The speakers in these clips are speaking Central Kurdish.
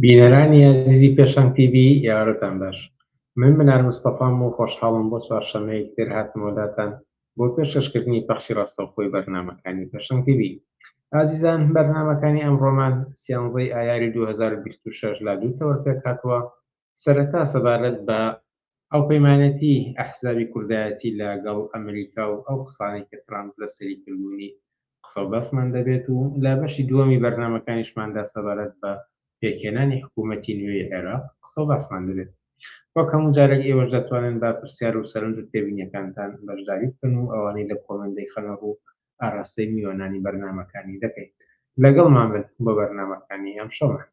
بینەرانی ئازیزی پێشەنگ تیڤی ئێوارەتان باش من منار مستەفام و خۆشحاڵم بۆ چوارشەممەیەکی تر هاتمەوە لاتان بۆ پێشکەشکردنی پەخشی ڕاستەوخۆی بەرنامەکانی پێشەنگ تیڤی ئازیزان بەرنامەکانی ئەمڕۆمان سیانزەی ئایاری 2026 لە دوو تەوەر پێکهاتووە سەرەتا سەبارەت بە هاوپەیمانێتی ئەحزابی کوردایەتی لە گەڵ ئەمریکا و ئەو قسانەی کە ترامپ لەسەری کردوونی قسە و باسمان دەبێت و لە بەشی دووەمی بەرنامەکانیشماندا سەبارەت بە پێکهێنانی حکوومەتی نوێی عێراق قسە و باسمان دەبێت. وەک هەموو جارێک ئێوەش دەتوانن بە پرسیار و سەرنج و تێبینیەکانتان بەشداری بکەن و ئەوانەی لە comment دەیخەنە ڕوو ئاراستەی میوانانی بەرنامەکانی دەکەین. لەگەڵمان بن بۆ بەرنامەکانی ئەمشەومان.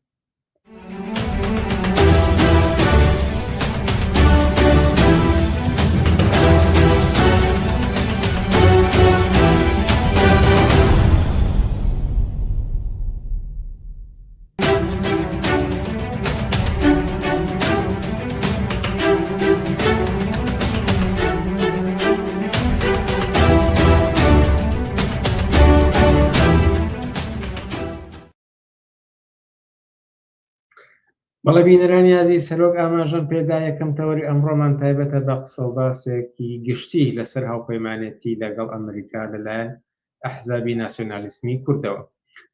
بەڵێ بینەرانی ئازیز هەروەک ئاماژەم پێدا یەکەم تەوەری ئەمڕۆمان تایبەتە بە قسە و باسێکی گشتی لەسەر هاوپەیمانێتی لەگەڵ ئەمریکا لەلایەن ئەحزابی ناسیۆنالیسمی کوردەوە.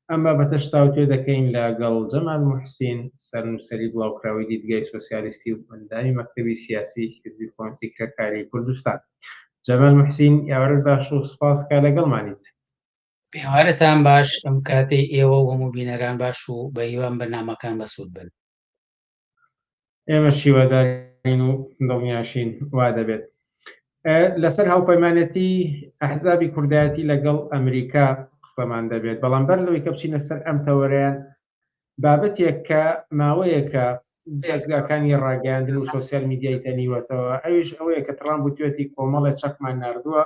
ئەم بابەتەش تاوتوێ دەکەین لەگەڵ جەمال موحسین، سەرنووسەری بڵاوکراوەی دیدگای سۆسیالیستی و ئەندامی مەکتەبی سیاسی حیزبی کۆمۆنیستی کرێکاریی کوردستان. جەمال موحسین، ئێوارەت باش و سپاس کە لەگەڵمانیت. ئێوارەتان باش، ئەم کاتەی ئێوە و هەموو بینەران باش و بە هیوام بەرنامەکان بەسوود بن. ئێمەش هیوادارین و دڵنیاشین وا دەبێت. لەسەر هاوپەیمانێتی ئەحزابی کوردایەتی لەگەڵ ئەمریکا قسەمان دەبێت، بەڵام بەر لەوەی کە بچینە سەر ئەم تەوەرەیان بابەتێک کە ماوەیەکە دەزگاکانی ڕاگەیاندن و سۆسیال میدیای تەنیوەتەوە ئەویش ئەوەیە کە ترامپ وتوێتی کۆمەڵێ چەکمان ناردووە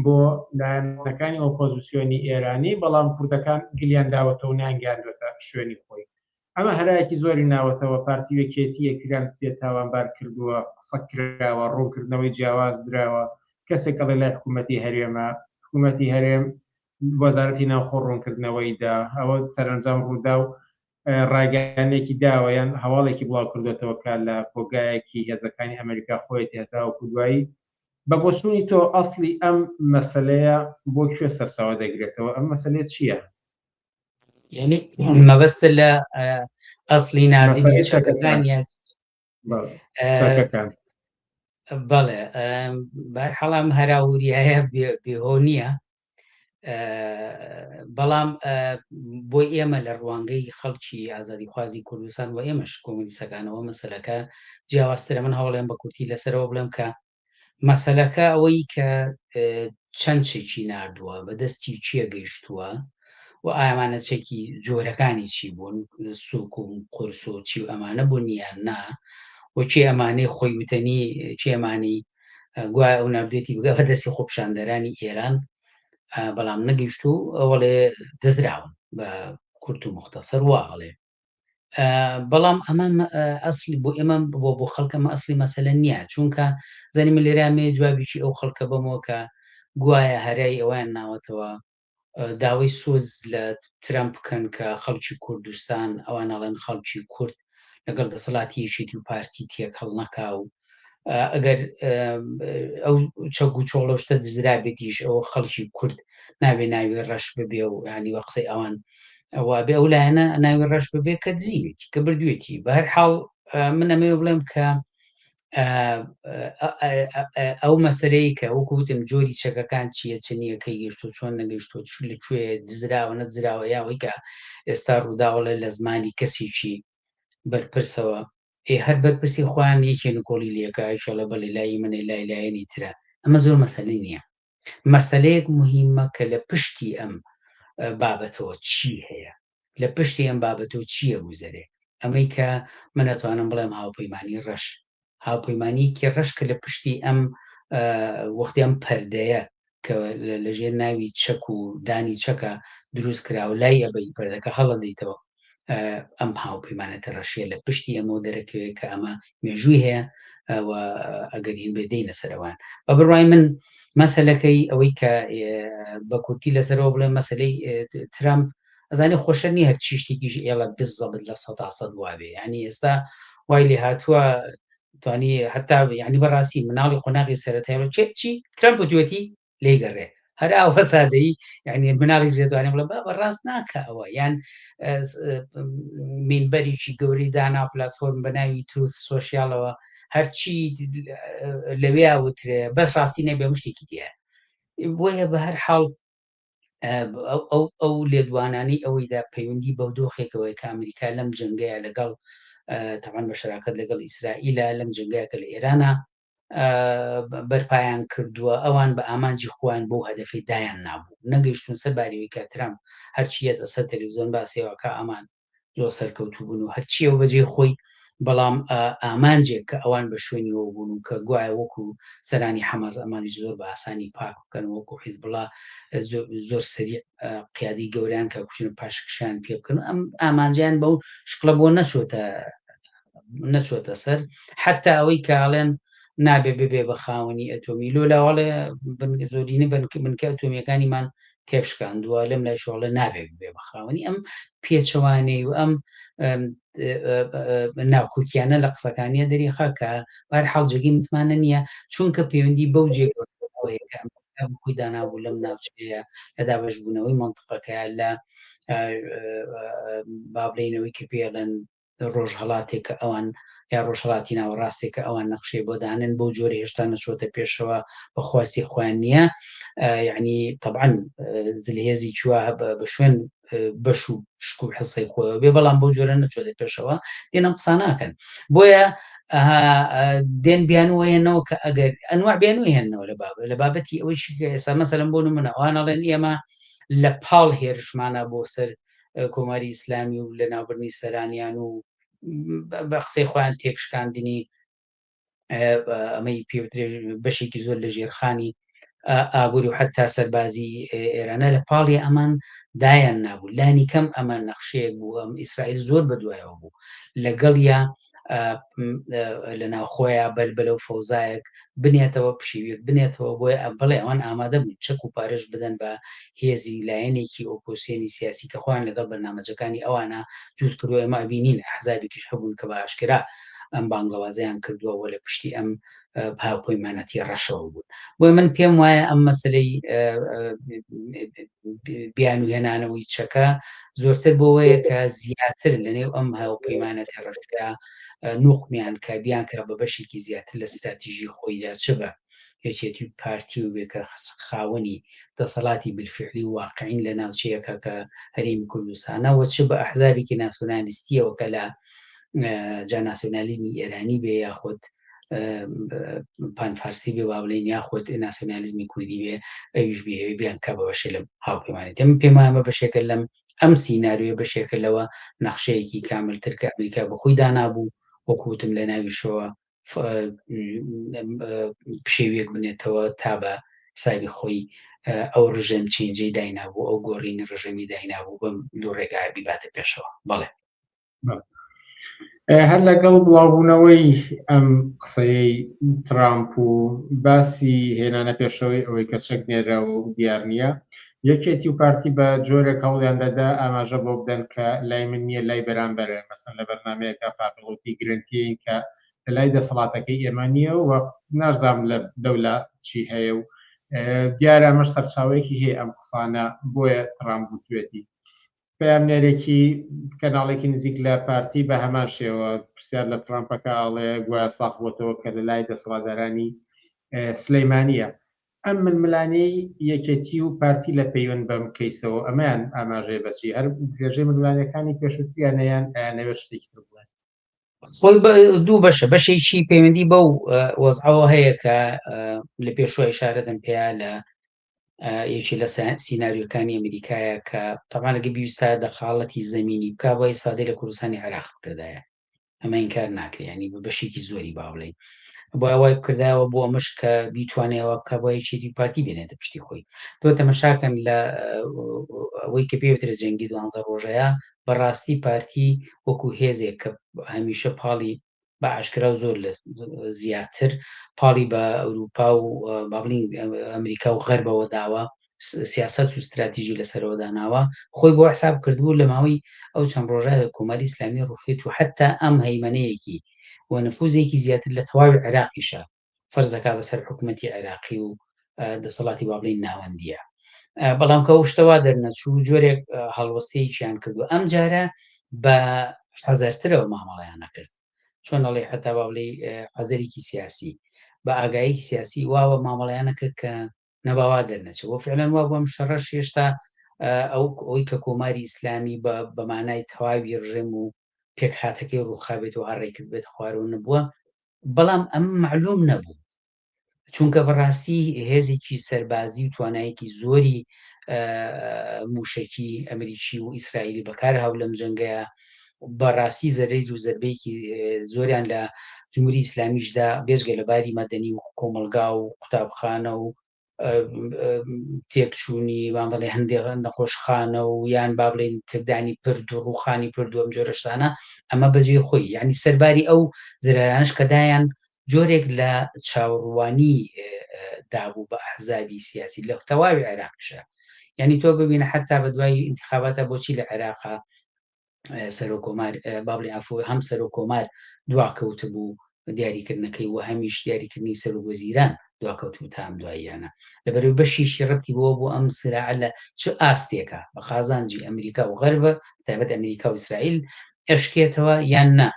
بۆ لایەنەکانی ئۆپۆزیسیۆنی ئێرانی بەڵام کوردەکان گلیان داوەتەوە و نەیانگەیاندووەتە شوێنی خۆی. ئەمە هەرایەکی زۆری ناوەتەوە، پارتی و یەکێتی یەکتریان پێ تاوانبار کردووە، قسە کراوە، ڕوونکردنەوەی جیاواز دراوە، کەسێک ئەڵێ لای حکوومەتی هەرێمە، حکوومەتی هەرێم وەزارەتی ناوخۆ ڕوونکردنەوەی دا، ئەوە سەرەنجام ڕوودا و ڕاگەیاندنێکی داوە یان هەواڵێکی بڵاو کردوێتەوە کە لە کۆگایەکی هێزەکانی ئەمریکا خۆیەتی هەتاوەکو دوایی. بە بۆچوونی تۆ ئەسڵی ئەم مەسەلەیە بۆ کوێ سەرچاوە دەگرێتەوە؟ ئەم مەسەلەیە چییە؟ یعنی مەبەستە لە ئەسلی ناردنی چەکەکان چەکەکان بەڵێ بەرحەڵام هەراوریایە بێهۆ نییە بەڵام بۆ ئێمە لە ڕوانگەی خەڵکی ئازادیخوازی کوردستان و ئێمەش کۆمۆنیستەکانەوە مەسەلەکە جیاوازترە من هەوڵێم بە کورتی لەسەرەوە بڵێم کە مەسەلەکە ئەوەی کە چەند چەکی ناردووە بە دەستی کێ گەیشتووە و ئامانە چەکی جۆرەکانی چی بوون سوک و قورس و چی و ئەمانە بوون یان نا و کێ ئەمانەی خۆی وتەنی کێ ئەمانی گوایە ئەو ناردوێتی بگە بە دەستی خۆپیشاندەرانی ئێران بەڵام نەگەیشت و ئەوەڵێ دزراون بە کورت و مختصر وا ئەڵێ بەڵام ئەمە ئەسلی بۆ ئێمە بۆ بۆ خەڵکەمە ئەسلی مەسەلە نییە چونکە زانی من لێرا مێ جوابیی ئەو خەڵکە بەمەوە کە گوایە هەرای ئەویان ناوەتەوە داوای سۆز لە ترەمپ بکەن کە خەڵکی کوردستان ئەوان ئەڵێن خەڵکی کورد لەگەڵ دەسەڵاتی یەکێتی و پارتی تێکەڵ نەکا و ئەگەر ئەو چەک و چۆڵە شتە دزرابێتیش ئەوە خەڵکی کورد ناوێ ناوی ڕەش ببێ و ینی وە قسەی ئەوان ئەوە بێ ئەو لایەنە ناوی ڕەش ببێ کە دزیوێتی کە بردوێتی بە هەر حاڵ من ئەمەوێ بڵێم کە ئەو مەسەلەی کە وەکو وتم جۆری چەکەکان چییە چ نییە کەی گەشتۆ چۆن نەگەیشتۆ چ لە کوێ دزراوە نەدزراوە یاوەی کە ئێستا ڕووداوەڵێ لە زمانی کەسێکی بەرپرسەوە ئێ هەر بەرپرسی خۆیان یەکێ نکۆڵی لەکە ئەیشەڵە بەڵێ لای منێ لای لایەنی ترە ئەمە زۆر مەسەلە نییە مەسەلەیەک مهمە کە لە پشتی ئەم بابەتەوە چی هەیە لە پشتی ئەم بابەتەوە چییە گوزەرێ؟ ئەمەی کە من ئەتوانم بڵێم هاوپەیمانی ڕەش، هاوپەیمانییەکی ڕەش کە لە پشتی ئەم وەختی ئەم پەردەیە کە لە ژێر ناوی چەک و دانی چەکە دروست کراوە لای ئەبەی پەردەکە هەڵەدەیتەوە ئەم هاوپەیمانەتە ڕەشیە لە پشتی ئەمەوە دەرەکەوێت کە ئەمە مێژووی هەیە و ئەگەر هین بێ دێینە سەرەوان بە بڕوای من مەسەلەکەی ئەوەی کە بە کورتی لەسەرەوە بڵێم مەسەلەی ترامپ. ئەزانی خۆشە نییە هەرچی شتێکیش ئێڵە بزەبت 100% وابێ، یعنی ئێستا وای لێ هاتووە توانی هەتا یعنی بەڕاستی مناڵی قۆناغی سەرەتای چێ چی ترەمپ وتوێتی لێی گەڕێ هەر ئاوا سادەیی یعنی مناڵی دەتوانێت بڵێ بابە ڕاست ناکە ئەوە یان مینبەرێکی گەورەی دانا پلتفۆرم بە ناوی تروث سۆشیالەوە هەرچی لەوێ وترێ بەس ڕاستی نەبێ مشتێکی دیە بۆیە بە هەر حاڵ ئەو ئەو لێدوانانەی ئەوەیدا پەیوەندی بەو دۆخێکەوەی کە ئەمریکا لەم جەنگەیە لەگەڵ تەمان بە شەراکەت لەگەڵ ئیسرائیلە لەم جەنگەیە کە لە ئێرانە بەرپایان کردووە ئەوان بە ئامانجی خۆیان بۆ هەدەفی دایان نابوو نەگەیشتون سەر باریوی کە ترامپ هەرچیەتە سەر تەلەڤزیۆن باسیەوە کە ئەمان زۆر سەرکەوتوو بوون و هەرچیەوە بەجێ خۆی بەڵام ئامانجێک کە ئەوان بە شوێنیەوە بوون و کە گوایە وەکو سەرانی حەماس ئەمانیش زۆر بە ئاسانی پاک بکەن وەکو حیزبڵا زۆر سەریع قیادی گەوریان کە کوشتن پاشکشان پێ بکەن ئەم ئامانجیان بەو شکڵە بۆ نەچۆتە نەچۆتە سەر حتا ئەوەی کە ئەڵێن نابێ ببێ بە خاوەنی ئەتۆمی لۆ لاواڵێ زۆرینە بنکە ئەتۆمیەکانیمان تێکشکاندووە لەم لای شۆڵە نابێ ببێ بە خاوەنی ئەم پێچەوانەی و ئەم ناکۆکیانە لە قسەکانیە دەریخا کە بار حاڵ جێگەی متمانە نییە چونکە پەیوەندی بەو جێگەیە کە خۆی دانابوو لەم ناوچەیە لە دابەشبوونەوەی مەنتقەکە لە با بڵێینەوەی کە پێڵێن ڕۆژهەڵاتێک کە ئەوان یا ڕۆژهەڵاتی ناوەڕاستێک کە ئەوان نەخشەی بۆ دانن بەو جۆرە هێشتا نەچۆتە پێشەوە بە خواستی خۆیان نییە یعنی طبعا زلهێزی چوە بە شوێن بەش و شک و حسەی خۆیەوە بێ بەڵام بۆ جۆرە نەچۆتە پێشەوە دێنم قسە ناکەن بۆیە دێن بیانوەیەنەوە کە ئەگەر ئەنوا بیانوهێنەوە لە بابە لە بابەتی ئەوەی کە ئێستا مەسەلەن بۆ نمونە ئەوان ئەڵێن ئێمە لە پاڵ هێرشمانە بۆ سەر کۆماری ئیسلامی و لە ناوبردنی سەرانیان و بە قسەی خۆیان تێکشکاندنی ئەمەی پێوترێ بەشێکی زۆر لە ژێرخانی ئابووری و حتا سەربازی ئێرانە لە پاڵی ئەمان دایان نابوو لانی کەم ئەمان نەخشەیەک بوو ئەم ئیسرائیل زۆر بەدوایەوە بوو لەگەڵیا لە ناوخۆیان بەلبەلە و فەوزایەک بنێتەوە پشیویەک بنێتەوە بۆیە بڵێ ئەوان ئامادە بوون چەک و پارەش بدەن بە هێزی لایەنێکی ئۆپۆسیۆنی سیاسی کە خۆیان لەگەڵ بەرنامەجەکانی ئەوانە جووت کردووە ئێمە ئەبینین ئەحزابێکیش هەبوون کە بە ئاشکرا ئەم بانگەوازیان کردووە و لە پشتی ئەم هاوپەیمانەتی ڕەشەوە بوون بۆیە من پێم وایە ئەم مەسلەی بیانوهێنانەوەی چەکە زۆرتر بۆوەیە کە زیاتر لەنێو ئەم هاوپەیمانەتی ڕەشەیە نوقمیان کە بیان کە بە بەشێکی زیاتر لە ستراتیژی خۆیدا چ بە یەکێتی و پارتی و بێ کە خاوەنی دەسەڵاتی بالفعلی و واقعین لە ناوچەیەکە کە هەرێمی کوردستانە و چ بە ئەحزابێکی ناسیۆنالیستیەوە کە لە جا ناسیۆنالیزمی ئێرانی بێ یاخود پانفارسی بێ وا بڵێین یاخود ناسیۆنالیزمی کوردی بێ ئەویش بێ بیان کا بە بەشێ لەم هاوپەیمانێتی من پێم وایە بەشێکە لەم ئەم سیناریۆیە بەشێکە لەوە نەخشەیەکی کاملتر کە ئەمریکا بە خۆی دانابوو وەکو وتم لە ناویشەوە پشێویەک بنێتەوە تا بە حسابی خۆی ئەو ڕژێم چینجەی داینابوو ئەو گۆڕینی ڕژێمی داینابوو بەم دوو ڕێگا بیباتە پێشەوە بەڵێ هەر لەگەڵ بڵاوبوونەوەی ئەم قسەیەی ترامپ و باسی هێنانە پێشەوەی ئەوەی کە چەک نێراوە و دیار نییە یەکێتی و پارتی بە جۆرێک هەوڵیان دەدا ئاماژە بۆ بدەن کە لای من نییە لای بەرامبەرە مەسەن لە بەرنمەیەکە پاپڵوتی گرنتیین کە لە لای دەسەڵاتەکەی ئێمە نییە و نارزام لە دەولا چی هەیە و دیارە ئەمەش سەرچاوەیەکی هەیە ئەم قسانە بۆیە ترامپ گوتوێتی پەیامنێرێکی کەناڵێکی نزیک لە پارتی بە هەمان شێوە پرسیار لە ترامپەکە ئاڵێ گوایە ساخ بۆتەوە کە لە لای دەسەڵاتدارانی سلەیمانیە. ئەم ململانێی یەکێتی و پارتی لە پەیوەند بەم کەیسەوە ئەمەیان ئاماژەیە بە چی؟ هەر درێژەی ململانێکانی پێشووتریانە یان ئەیانەوێت شتێکی تر بڵێن؟ خۆی دوو بەشە بەشێکی پەیوەندی بەو وەزعەوە هەیە کە لە پێشوە ئیشارەتم پێیا لە یەکی لە سیناریۆکانی ئەمریکایە کە تەمانەگە بیویستە دەخاڵەتی زەمینی بک بۆ ئیسفادەی لە کوردستانی عێراق بکردایە ئەمە ئینکار ناکرێ ینی بە بەشێکی زۆری با بڵێین بۆ ئەوای بکردایەوە بۆ ئەمەش کە بیتوانێەوە بکە بۆ یەکێتی پارتی بێنێتە پشتی خۆی تۆ تەمەشاکەن لە ئەوەی کە پێوترە جەنگی دوانزە ڕۆژەیە بەڕاستی پارتی وەکو هێزێک کە هەمیشە پاڵی بە ئاشکرا و زۆر لە زیاتر پاڵی بە ئەوروپا و با بڵین ئەمریکا و غەربەوە داوە. سیاست و استراتیژی لەسەرەوە داناوە خۆی بۆ حساب کردبوو لە ماوەی ئەو چەند ڕۆژە کۆماری ئیسلامی ڕوخێت و حتا ئەم هەیمەنەیەکی و نفوزێکی زیاتر لە تەواوی عێراقیشە فەرزەکا بەسەر حکوومەتی عێراقی و دەسەڵاتی با بڵێین ناوەندیە بەڵام کە شتەوا دەرنەچوو جۆرێک هەڵوەستەیەکیان کردو ئەم جارە بە حەزەرترەوە مامەڵیان نەکرد چۆن ئەڵێ حتا با بڵێ حەزەرێکی سیاسی بە ئاگاییکی سیاسی واوە مامەڵیانە کرد کە نەباوا دەرنەچێت و فعلەن وا بووم شەڕەش هێشتا ئەو ئەوی کە کۆماری ئیسلامی بە بەمانای تەواوی ڕژێم و پێکهاتەکەی ڕووخابێت و هەڕێ کرد بێت خوارەوە نەبووە بەڵام ئەم معلوم نەبوو چونکە بەڕاستی هێزێکی سەربازی و توانایەکی زۆری موشکی ئەمریکی و ئیسرائیلی بەکار هاو لەم جەنگەیە بەڕاستی زەرەی و زربەیەکی زۆریان لە جمهوری ئیسلامیشدا بێجگە لە باری مەدەنی و کۆمەڵگا و قوتابخانە و تێکچوونی وان بڵێ هەندێک نەخۆشخانە و یان با بڵێن تێکدانی پرد و ڕوخانی پرد و ئەم جۆرە شتانە ئەمە بەجێ خۆی یعنی سەرباری ئەو زرارانش کە دایان جۆرێک لە چاوەڕوانی دابوو بە ئەحزابی سیاسی لە تەواوی عێراقیشە یعنی تۆ ببینە حتا بە دوای انتخاباتە بۆچی لە عێراقا سەرۆک کۆمار با بڵێ عەفو هەم سەرۆک کۆمار دواکەوتبوو دیاریکردنەکەی و هەمیش دیاریکردنی سەرۆک وەزیران دواکەوتبوو تا ئەم دواییانە لەبەرەوەی بەشێکی ڕەبتی بەوە بۆ ئەم سراعە لە چ ئاستێکە بە قازانجی ئەمریکا و غەربە تایبەت ئەمریکا و ئیسرائیل ئەشکێتەوە یان نا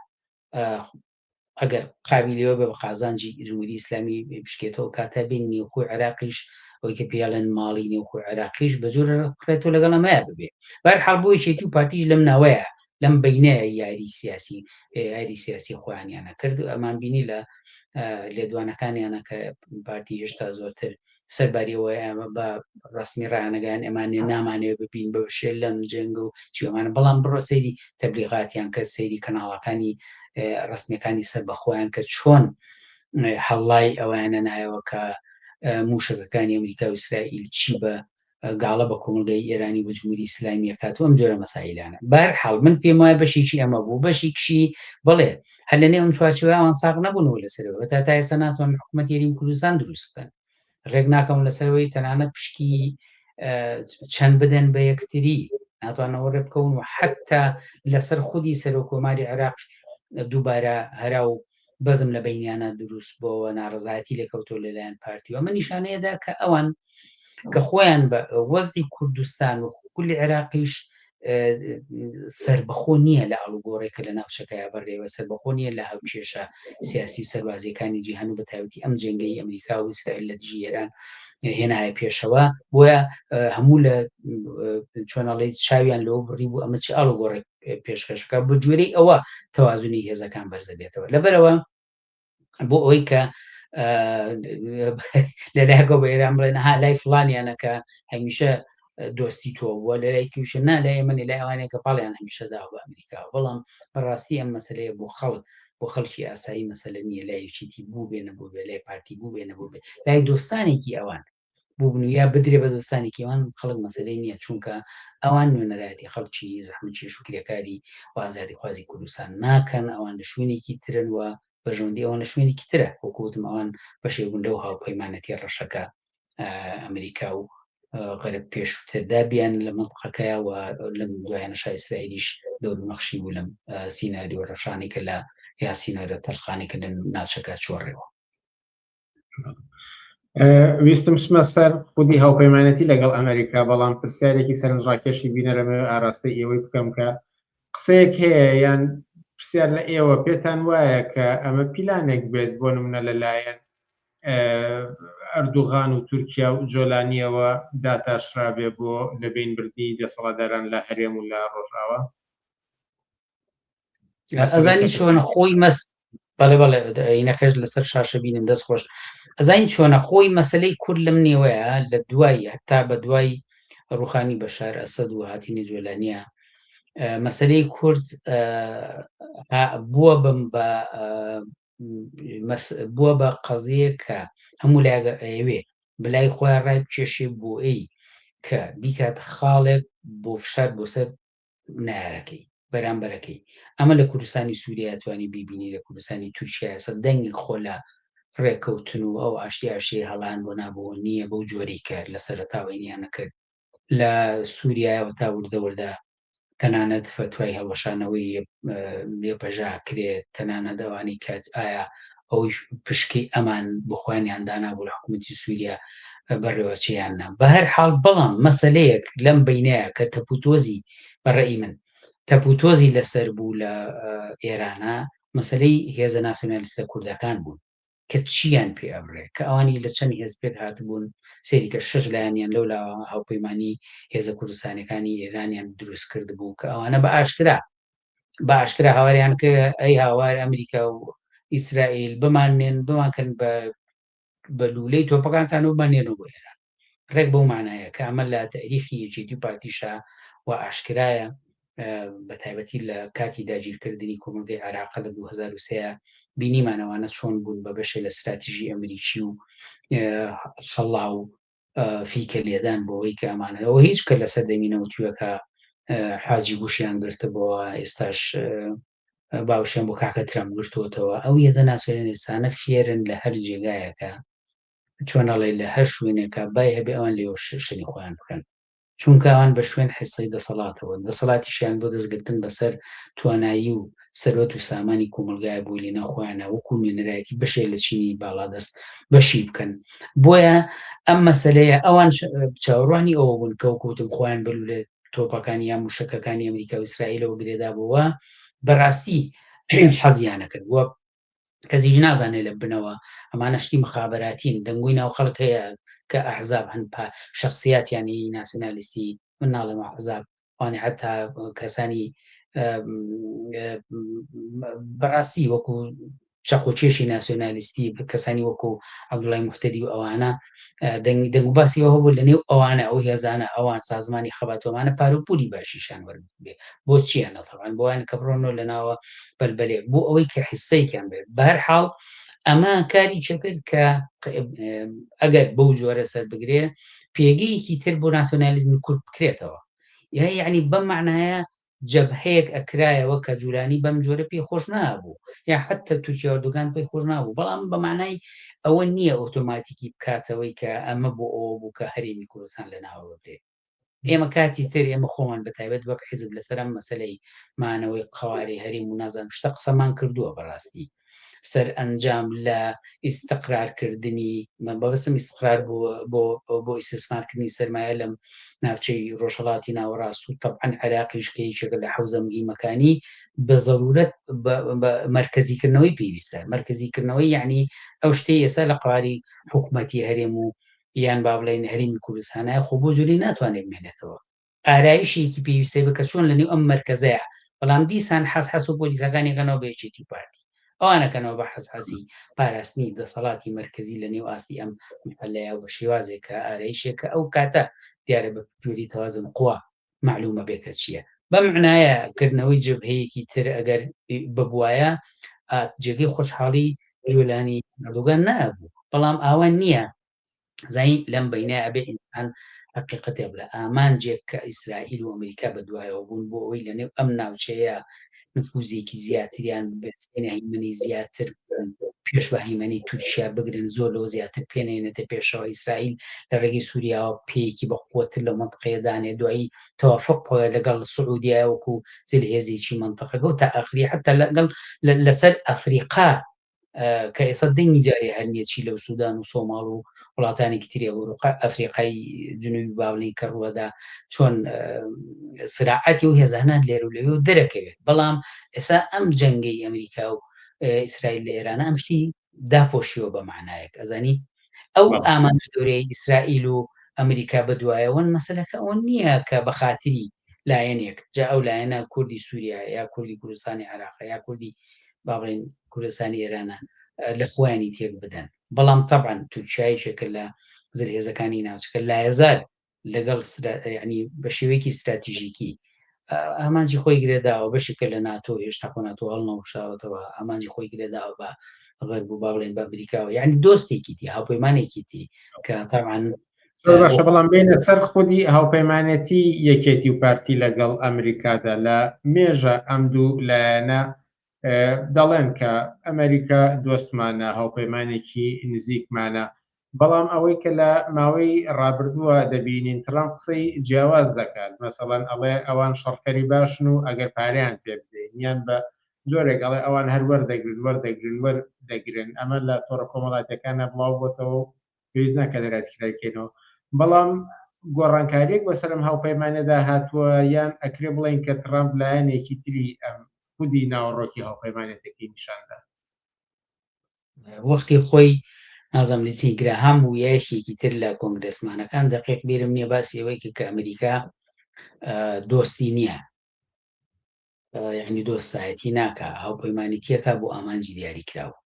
ئەگەر قابیلەوە بە قازانجی جمهوری ئیسلامی بشکێتەوە کاتە بین نێوخۆی عێراقیش ئەوەی کە پێڵێن ماڵی نێوخۆی عێراقیش بە جۆرە ڕێتۆ لەگەڵ ئەمەیە ببێ بەرحاڵ بۆ یەکێتی و پارتیش لەم ناوەیە لەم بینەیە یاری سیاسی یاری سیاسی خۆیانیانە کرد ئەمان بینی لە لێدوانەکانیانە کە پارتی هێشتا زۆرتر سەرباری ئەوەی ئێمە بە ڕسمی ڕایانەگەیان ئێمانێ نامانەوێ ببین بە بشێ لەم جەنگ و چیەمانە بەڵام بڕۆ سەیری تەبلیغاتیان کە سەیری کەناڵەکانی ڕسمیەکانی سەر بەخۆیان کە چۆن هەڵای ئەویانە نایەوە کە موشەکەکانی ئەمریکا و ئیسرائیل چی بە گاڵە بە کۆمەڵگای ئێرانی و جمهوری ئیسلامی ئەکات و ئەم جۆرە مەسایلانە بەهەرحاڵ من پێم وایە بەشێکی ئەمە بوو بەشێکشی بڵێ هەر لە نێو ئەم چوارچێوەیە ئەوان ساغ نەبوونەوە لەسەرەوە تا تا ئێستا ناتوانن حکوومەتی هەرێمی کوردستان دروست بکەن ڕێک ناکەون لەسەرەوەی تەنانەت پشکی چەند بدەن بە یەکتری ناتوانەوە ڕێ بکەون و حتا لەسەر خودی سەرۆک کۆماری عێراق دووبارە هەرا و بەزم لە بەینیانە دروست بۆوە ناڕەزایەتی لێکەوتەوە لەلایەن پارتیوە ئەمە نیشانەیەدا کە ئەوان کە خۆیان بە وەزعی کوردستان و کولی عێراقیش سربەخۆ نییە لە ئاڵوگۆڕێک کە لە ناوچەکەیا بەڕێوە سربەخۆ نییە لە هاوکێشە سیاسی و سەربازیەکانی جیهان و بەتایبەتی ئەم جەنگەی ئەمریکا و ئیسرائیل لە دژی ئێران هێنایە پێشەوە بۆیە هەموو لە چۆنەڵی چاویان لەوە بڕی بوو ئەمە چ ئاڵوگۆڕێک پێشکەشەکە بە گوێرەی ئەوە تەوازنی هێزەکان بەرزەبێتەوە لەبەرەوە بۆ ئەوەی کە لەلایەکەوە بە ئێران بڵێن ها لای فلانیانە کە هەمیشە دۆستی تۆ بووە لە لای کیوشە نا لای ئێمە لای ئەوانەیە کە پاڵیان هەمیشە داوە بە ئەمریکا بەڵام بەڕاستی ئەم مەسلەیە بۆ خەڵک بۆ خەڵکی ئاسایی مەسەلە نییە لای یەکێتی بوو بێ نەبوو بێ لای پارتی بوو بێ نەبوو بێ لای دۆستانێکی ئەوان بووبن و یا بدرێ بە دۆستانێکی ئەوان خەڵک مەسەلەی نییە چونکە ئەوان نوێنەرایەتی خەڵکی زەحمەتکێش و کرێکاری و ئازادیخوازی کوردستان ناکەن ئەوان لە شوێنێکی ترن و بەرژەوەندی ئەوان لە شوێنێکی ترە وەکو وتم ئەوان بەشێک بوون لەو هاوپەیمانەتی ڕەشەکە ئەمریکا و غەرب پێشووتر دابیان لە منطقەکەیە و لەم دوایانەشا ئیسرائیلیش دەور و نەخشی بوو لەم سیناریۆ ڕەشانەی کە لە یا سیناریۆ تەلخانەی کە لە ناوچەکە چۆڕێەوە. ویستم بچمە سەر خودی هاوپەیمانەتی لەگەڵ ئەمریکا بەڵام پرسیارێکی سەرنجڕاکێشی بینەرەمەوێ ئاراستەی ئێوەی بکەم کە قسەیەک هەیە یان پرسیار لە ئێوە پێتان وایە کە ئەمە پیلانێک بێت بۆ نمونە لەلایەن ئەردوغان و تورکیا و جۆلانیەوە داتاشرابێ بۆ لەبین بردنی دەسەڵاتداران لە هەرێم و لە ڕۆژئاوا؟ ئەزانی چۆنە خۆی مەس بەڵێ بەڵێ ئینەکەش لەسەر شاشە بینم دەست خۆش ئەزانی چۆنە خۆی مەسلەی کورد لەم نێوەیە لە دوای هەتا بە دوای ڕوخانی بەشار ئەسەد و هاتینی جۆلانیە مەسلەی کورد بووە بم بە بووە بە قەزیە کە هەموو لایەک ئەیەوێ بەلای خۆیان ڕای بکێشێ بۆ ئەی کە بیکات خاڵێک بۆ فشار بۆ سەر نەیارەکەی بەرامبەرەکەی ئەمە لە کوردستانی سووریا توانی بیبینی لە کوردستانی تورکیا ئێستا دەنگی خۆ لە ڕێکەوتن و ئەو ئاشتی ئاشتی هەڵان بۆ نابوو نییە بەو جۆری کە لە سەرەتاوەی نیانە کرد لە سووریایەوە تا وردە وردە تەنانەت فەتوای هەڵوەشانەوەی یەپەژە کرێت تەنانەت ئەوانەی کە ئایا ئەوەی پشکەی ئەمان بۆ خۆیانیان دانابوو لە حکوومەتی سووریا بەڕێوەچیان نا بە هەر حاڵ بەڵام مەسلەیەک لەم بینەیە کە تەپوتۆزی بە ڕەئی من تەپوتۆزی لەسەر بوو لە ئێرانە مەسلەی هێزە ناسیۆنالیستە کوردەکان بوون کە چییان پێ ئەبرێ کە ئەوانی لە چەند هێز پێک هاتبوون سەیری کە شەش لایەنیان لەو لاوە هاوپەیمانی هێزە کوردستانەکانی ئێرانیان دروست کرد بوو کە ئەوانە بە ئاشکرا بە ئاشکرا هاواریان کە ئەی هاوار ئەمریکا و ئیسرائیل بمانێن بمانکەن بە بە لولەی تۆپەکانتان و بمانێنەوە بۆ ئێران ڕێک بەو مانایە کە ئەمە لە تاریخی یەکێتی و پارتیشا و ئاشکرایە بە تایبەتی لە کاتی داگیرکردنی کۆمەڵگەی عێراق لە 2023 بینیمانەوانە چۆن بوون بە بەشێ لە استراتیژی ئەمریکی و خەڵا و فیکە لێدان بۆەوەی کە ئەمانەوە هیچ کە لە سەردەمی نەوتوەکە حاجی بوشیان گرتبەوە ئێستاش باوشیان بۆ کاکە ترەم گرتووەتەوە ئەو هێزە ناسیۆنالیستانە فێرن لە هەر جێگایەکە چۆن ئەڵێ لە هەر شوێنێکا بای هەبێ ئەوان لێوە شەری خۆیان بکەن چونکە ئەوان بە شوێن حیسەی دەسەڵاتەوە دەسەڵاتیشیان بۆ دەستگرتن بەسەر توانایی و سەروەت و سامانی کۆمەڵگای بووی لە ناوخۆیانە وەکو نوێنەرایەتی بەشێ لە چینی باڵادەست بەشی بکەن بۆیە ئەم مەسلەیە ئەوان چاوەڕوانی ئەوە بوون کە وەکوتم خۆیان بلولێ تۆپەکانی یا موشەکەکانی ئەمریکا و ئیسرائیلەوە گرێدا بووە بەڕاستی حەزیانە کرد وە کەسیش نازانێت لە بنەوە ئەمانە شتی مخابراتین دەنگۆی ناو خەڵک هەیە کە ئەحزاب هەن پا شخصیاتیانی ناسیۆنالیستی من ناڵێم ئەحزاب وانی حتا کەسانی بەڕاستی وەکو چەقۆکێشی ناسیۆنالیستی کەسانی وەکو عەبدوڵای موهتەدی و ئەوانە دەنگ دەنگ و باسی ئەوە بوو لە نێو ئەوانە ئەو هێزانە ئەوان سازمانی خەباتۆمانە پارە و پولی باشیشان وەربێ بۆ چییە نەتەوان بۆیان کە بڕۆنەوە لە ناوە بەلبەلێک بۆ ئەوەی کە حسەیەکیان بێت بەهەر حاڵ ئەمە کاری چێکرد کە ئەگەر بەو جۆرە سەر بگرێ پێگەیەکی تر بۆ ناسیۆنالیزمی کورد بکرێتەوە یا یعنی بەم معنایە جەبهەیەک ئەکرایەوە کە جولانی بەم جۆرە پێی خۆش نابوو یا حتا تورکیا ئەردۆگان پێی خۆش نابوو بەڵام بە معنای ئەوە نییە ئۆتۆماتیکی بکاتەوەی کە ئەمە بۆ ئەوە بوو کە هەرێمی کوردستان لە ناوە ببرێت ئێمە کاتی تر ئێمە خۆمان بە تایبەت وەک حیزب لەسەر ئەم مەسلەی مانەوەی قوارەی هەرێم و نازانم شتە قسەمان کردووە بەڕاستی سەرئەنجام لە ئیستقرارکردنی مەبەستم ئیستقرار بۆ بۆ بۆ ئیستثمارکردنی سەرمایە لەم ناوچەی ڕۆژهەڵاتی ناوەڕاست و تەبعەن عێراقیش کە یەکێکە لە حەوزە مهیمەکانی بە زەرورەت بە مەرکەزیکردنەوەی پێویستە مەرکەزیکردنەوەی یعنی ئەو شتەی ئێستا لە قواری حکوومەتی هەرێم و یان با بڵێین هەرێمی کوردستانە خۆ بۆ جولی ناتوانێت بمێنێتەوە ئارایشێکی پێویستە بە کە چۆن لە نێو ئەم مەرکەزەیە بەڵام دیسان حەز حەس و پۆلیسەکان یەکەنەوە بە یەکێتی و پارتی ئەوانەکەنەوە بە حەزحەزی پاراستنی دەسەڵاتی مەرکەزی لە نێو ئاستی ئەم محلەیە و بە شێوازێک کە ئارایشێک کە ئەو کاتە دیارە بە جۆری تەوازن قوە معلومە بێ کە چییە بە معنایە کردنەوەی جبهەیەکی تر ئەگەر ببوایە جێگەی خۆشحاڵی جۆلانی ئەردۆگان نابوو بەڵام ئاوا نییە زانی لەم بینە ئەبێ ئینسان حقیقەتێ بڵێ ئامانجێک کە ئیسرائیل و ئەمریکا بە دوایەوە بوون بۆ ئەوەی لە نێو ئەم ناوچەیە نفوزێکی زیاتریان ببێت هەیمەنەی زیاتر پێش بە هەیمەنەی تورکیا بگرن زۆر لەوە زیاتر پێنێنێتە پێشەوە ئیسرائیل لە ڕێگەی سووریاوە پێیەکی بە قوتر لە منطقەیە دانێ دوایی توافق لەگەڵ سعودیا وەکو زلهێزێکی منطقەکە و تا ئاخری حتا لەگەڵ لەسەر ئەفریقا کە ئێستا دەنگی جارێ هەر نییە چی لەو سوودان و سۆماڵ و وڵاتانێکی تری ئەوروپا ئەفریقای جنوبی باولین کە ڕووەدا چۆن سراعەتی و هێزانە لێر و لەوێ و دەرەکەوێت بەڵام ئێستا ئەم جەنگەی ئەمریکا و ئیسرائیل لە ئێرانە ئەم شتی داپۆشیەوە بە معنایەک ئەزانی ئەو ئامانج گەورەی ئیسرائیل و ئەمریکا بەدوایەوەن مەسەلەکە ئەوە نییە کە بە خاتری لایەنێک جا ئەو لایەنە کوردی سووریا یا کوردی کوردستانی عێراق یا کوردی با بڵێین کوردستانی ئێرانە لە خۆیانی تێک بدەن بەڵام تەبعەن تورکیا یەکێکە لە زلهێزەکانی ناوچەکە لایەزار لەگەڵ ینی بە شێوەیەکی استراتیژیکی ئامانجی خۆی گرێداوە بەشێکە لە ناتۆ هێشتا خۆ ناتۆ هەڵنەوەشاوەتەوە ئامانجی خۆی گرێداوە بە غەرب و با بڵێن بە ئەمریکاوە یعنی دۆستێکی دی هاوپەیمانێکی دی کە تاوان زۆر باشە بەڵام بێنە سەر خودی هاوپەیمانەتی یەکێتی و پارتی لەگەڵ ئەمریکادا لە مێژە ئەم دوو لایەنە. دەڵێن کە ئەمریکا دۆستمانە، هاوپەیمانێکی نزیکمانە، بەڵام ئەوەی کە لە ماوەی ڕابردووە دەبینین ترەمپ قسەی جیاواز دەکات، مەسەڵەن ئەڵێ ئەوان شەڕکەری باشن و ئەگەر پارەیان پێ بدەین، یان بە جۆرێک ئەڵێ ئەوان هەر وەردەگرن وەردەگرن وەردەگرن، ئەمە لە تۆڕە کۆمەڵاتیەکانە بڵاو بۆتەوە و پێویست ناکات لێرە تکراری کەینەوە. بەڵام گۆڕانکاریەک بەسەر ئەم هاوپەیمانیەدا هاتووە یان ئەکرێ بڵێین کە ترەمپ لایەنێکی تری ئەم خودی ناوەڕۆکی هاوپەیمانێتەکەی نیشاندا؟ وەختی خۆی نازم لیچی گراهام بوو یا یەکێکی تر لە کۆنگرێسمانەکان دەقیق بیرم نییە باسی ئەوەی کە کە ئەمریکا دۆستی نییە یعنی دۆستایەتی ناکە هاوپەیمانیتیەکە بۆ ئامانجی دیاریکراوە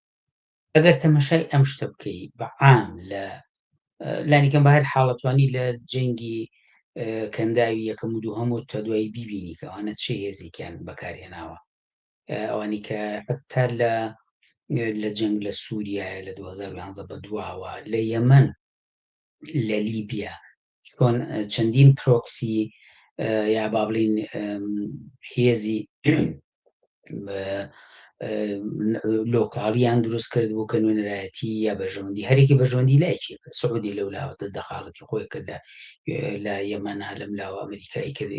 ئەگەر تەمەشای ئەم شتە بکەی بە عام لە لانیکەم بە هەر حاڵەتوانی لە جەنگی کەنداوی یەکەم و دووهەم و تا دوایی بیبینی کە ئەوانە چه هێزێکیان بەکارهێناوە ئەوانی کە حتا لە لە جەنگ لە سووریایە لە 2011 بە دواوە لە یەمەن لە لیبیا چۆن چەندین پرۆکسی یا با بڵین هێزی لۆکاڵیان دروست کرد بوو کە نوێنەرایەتی یا بەرژەوەندی هەرێکی بەرژەوەندی لایکی سعودی لەو لاوە دەخاڵەتی خۆی کرد لە یەمەنا لەم لاوە ئەمریکایی کرد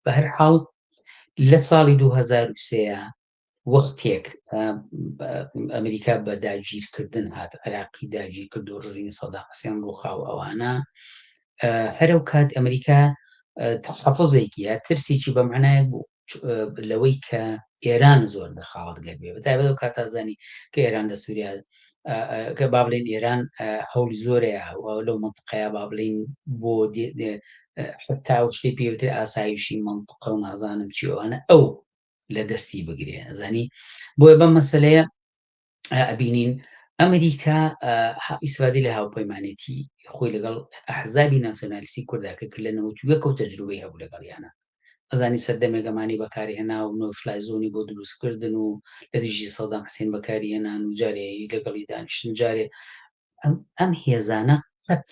بە هەر حاڵ لە ساڵی 2023 وەختێک ئەمریکا بە داگیرکردن هات عراقی داگیر کرد و ڕژێمی سەدام حسێن ڕووخا و ئەوانە هەرەو کات ئەمریکا تەحەفوزێکی یا ترسێکی بە معنایەک بوو لەوەی کە ئێران زۆر دەخاڵت گەر بێ بەتایبەت ئەو کاتازانی کە ئێران لە سووریا کە با بڵێن ئێران هەوڵی زۆرەیە لەو منطقەیە با بڵین بۆ حتا و شتێ پێوتر ئاسایشی منطقە و نازانم چی ئەوانە ئەو لە دەستی بگرێ ئەزانی بۆیە بەم مەسلەیە ئەبینین ئەمریکا ئیسرادی لە هاوپەیمانێتی خۆی لەگەڵ ئەحزابی ناسیۆنالیستی کورداکە کە لە 91 و تەجروبەی هەبوو لەگەڵیانە ئەزانی سەردەمێک ئەمانی بەکارهێنا و no fly zone ی بۆ دروستکردن و لە دژی سەدام حسێن بەکارهێنان و جارێ لەگەڵی دانیشتن جارێ ئەم هێزانە قەت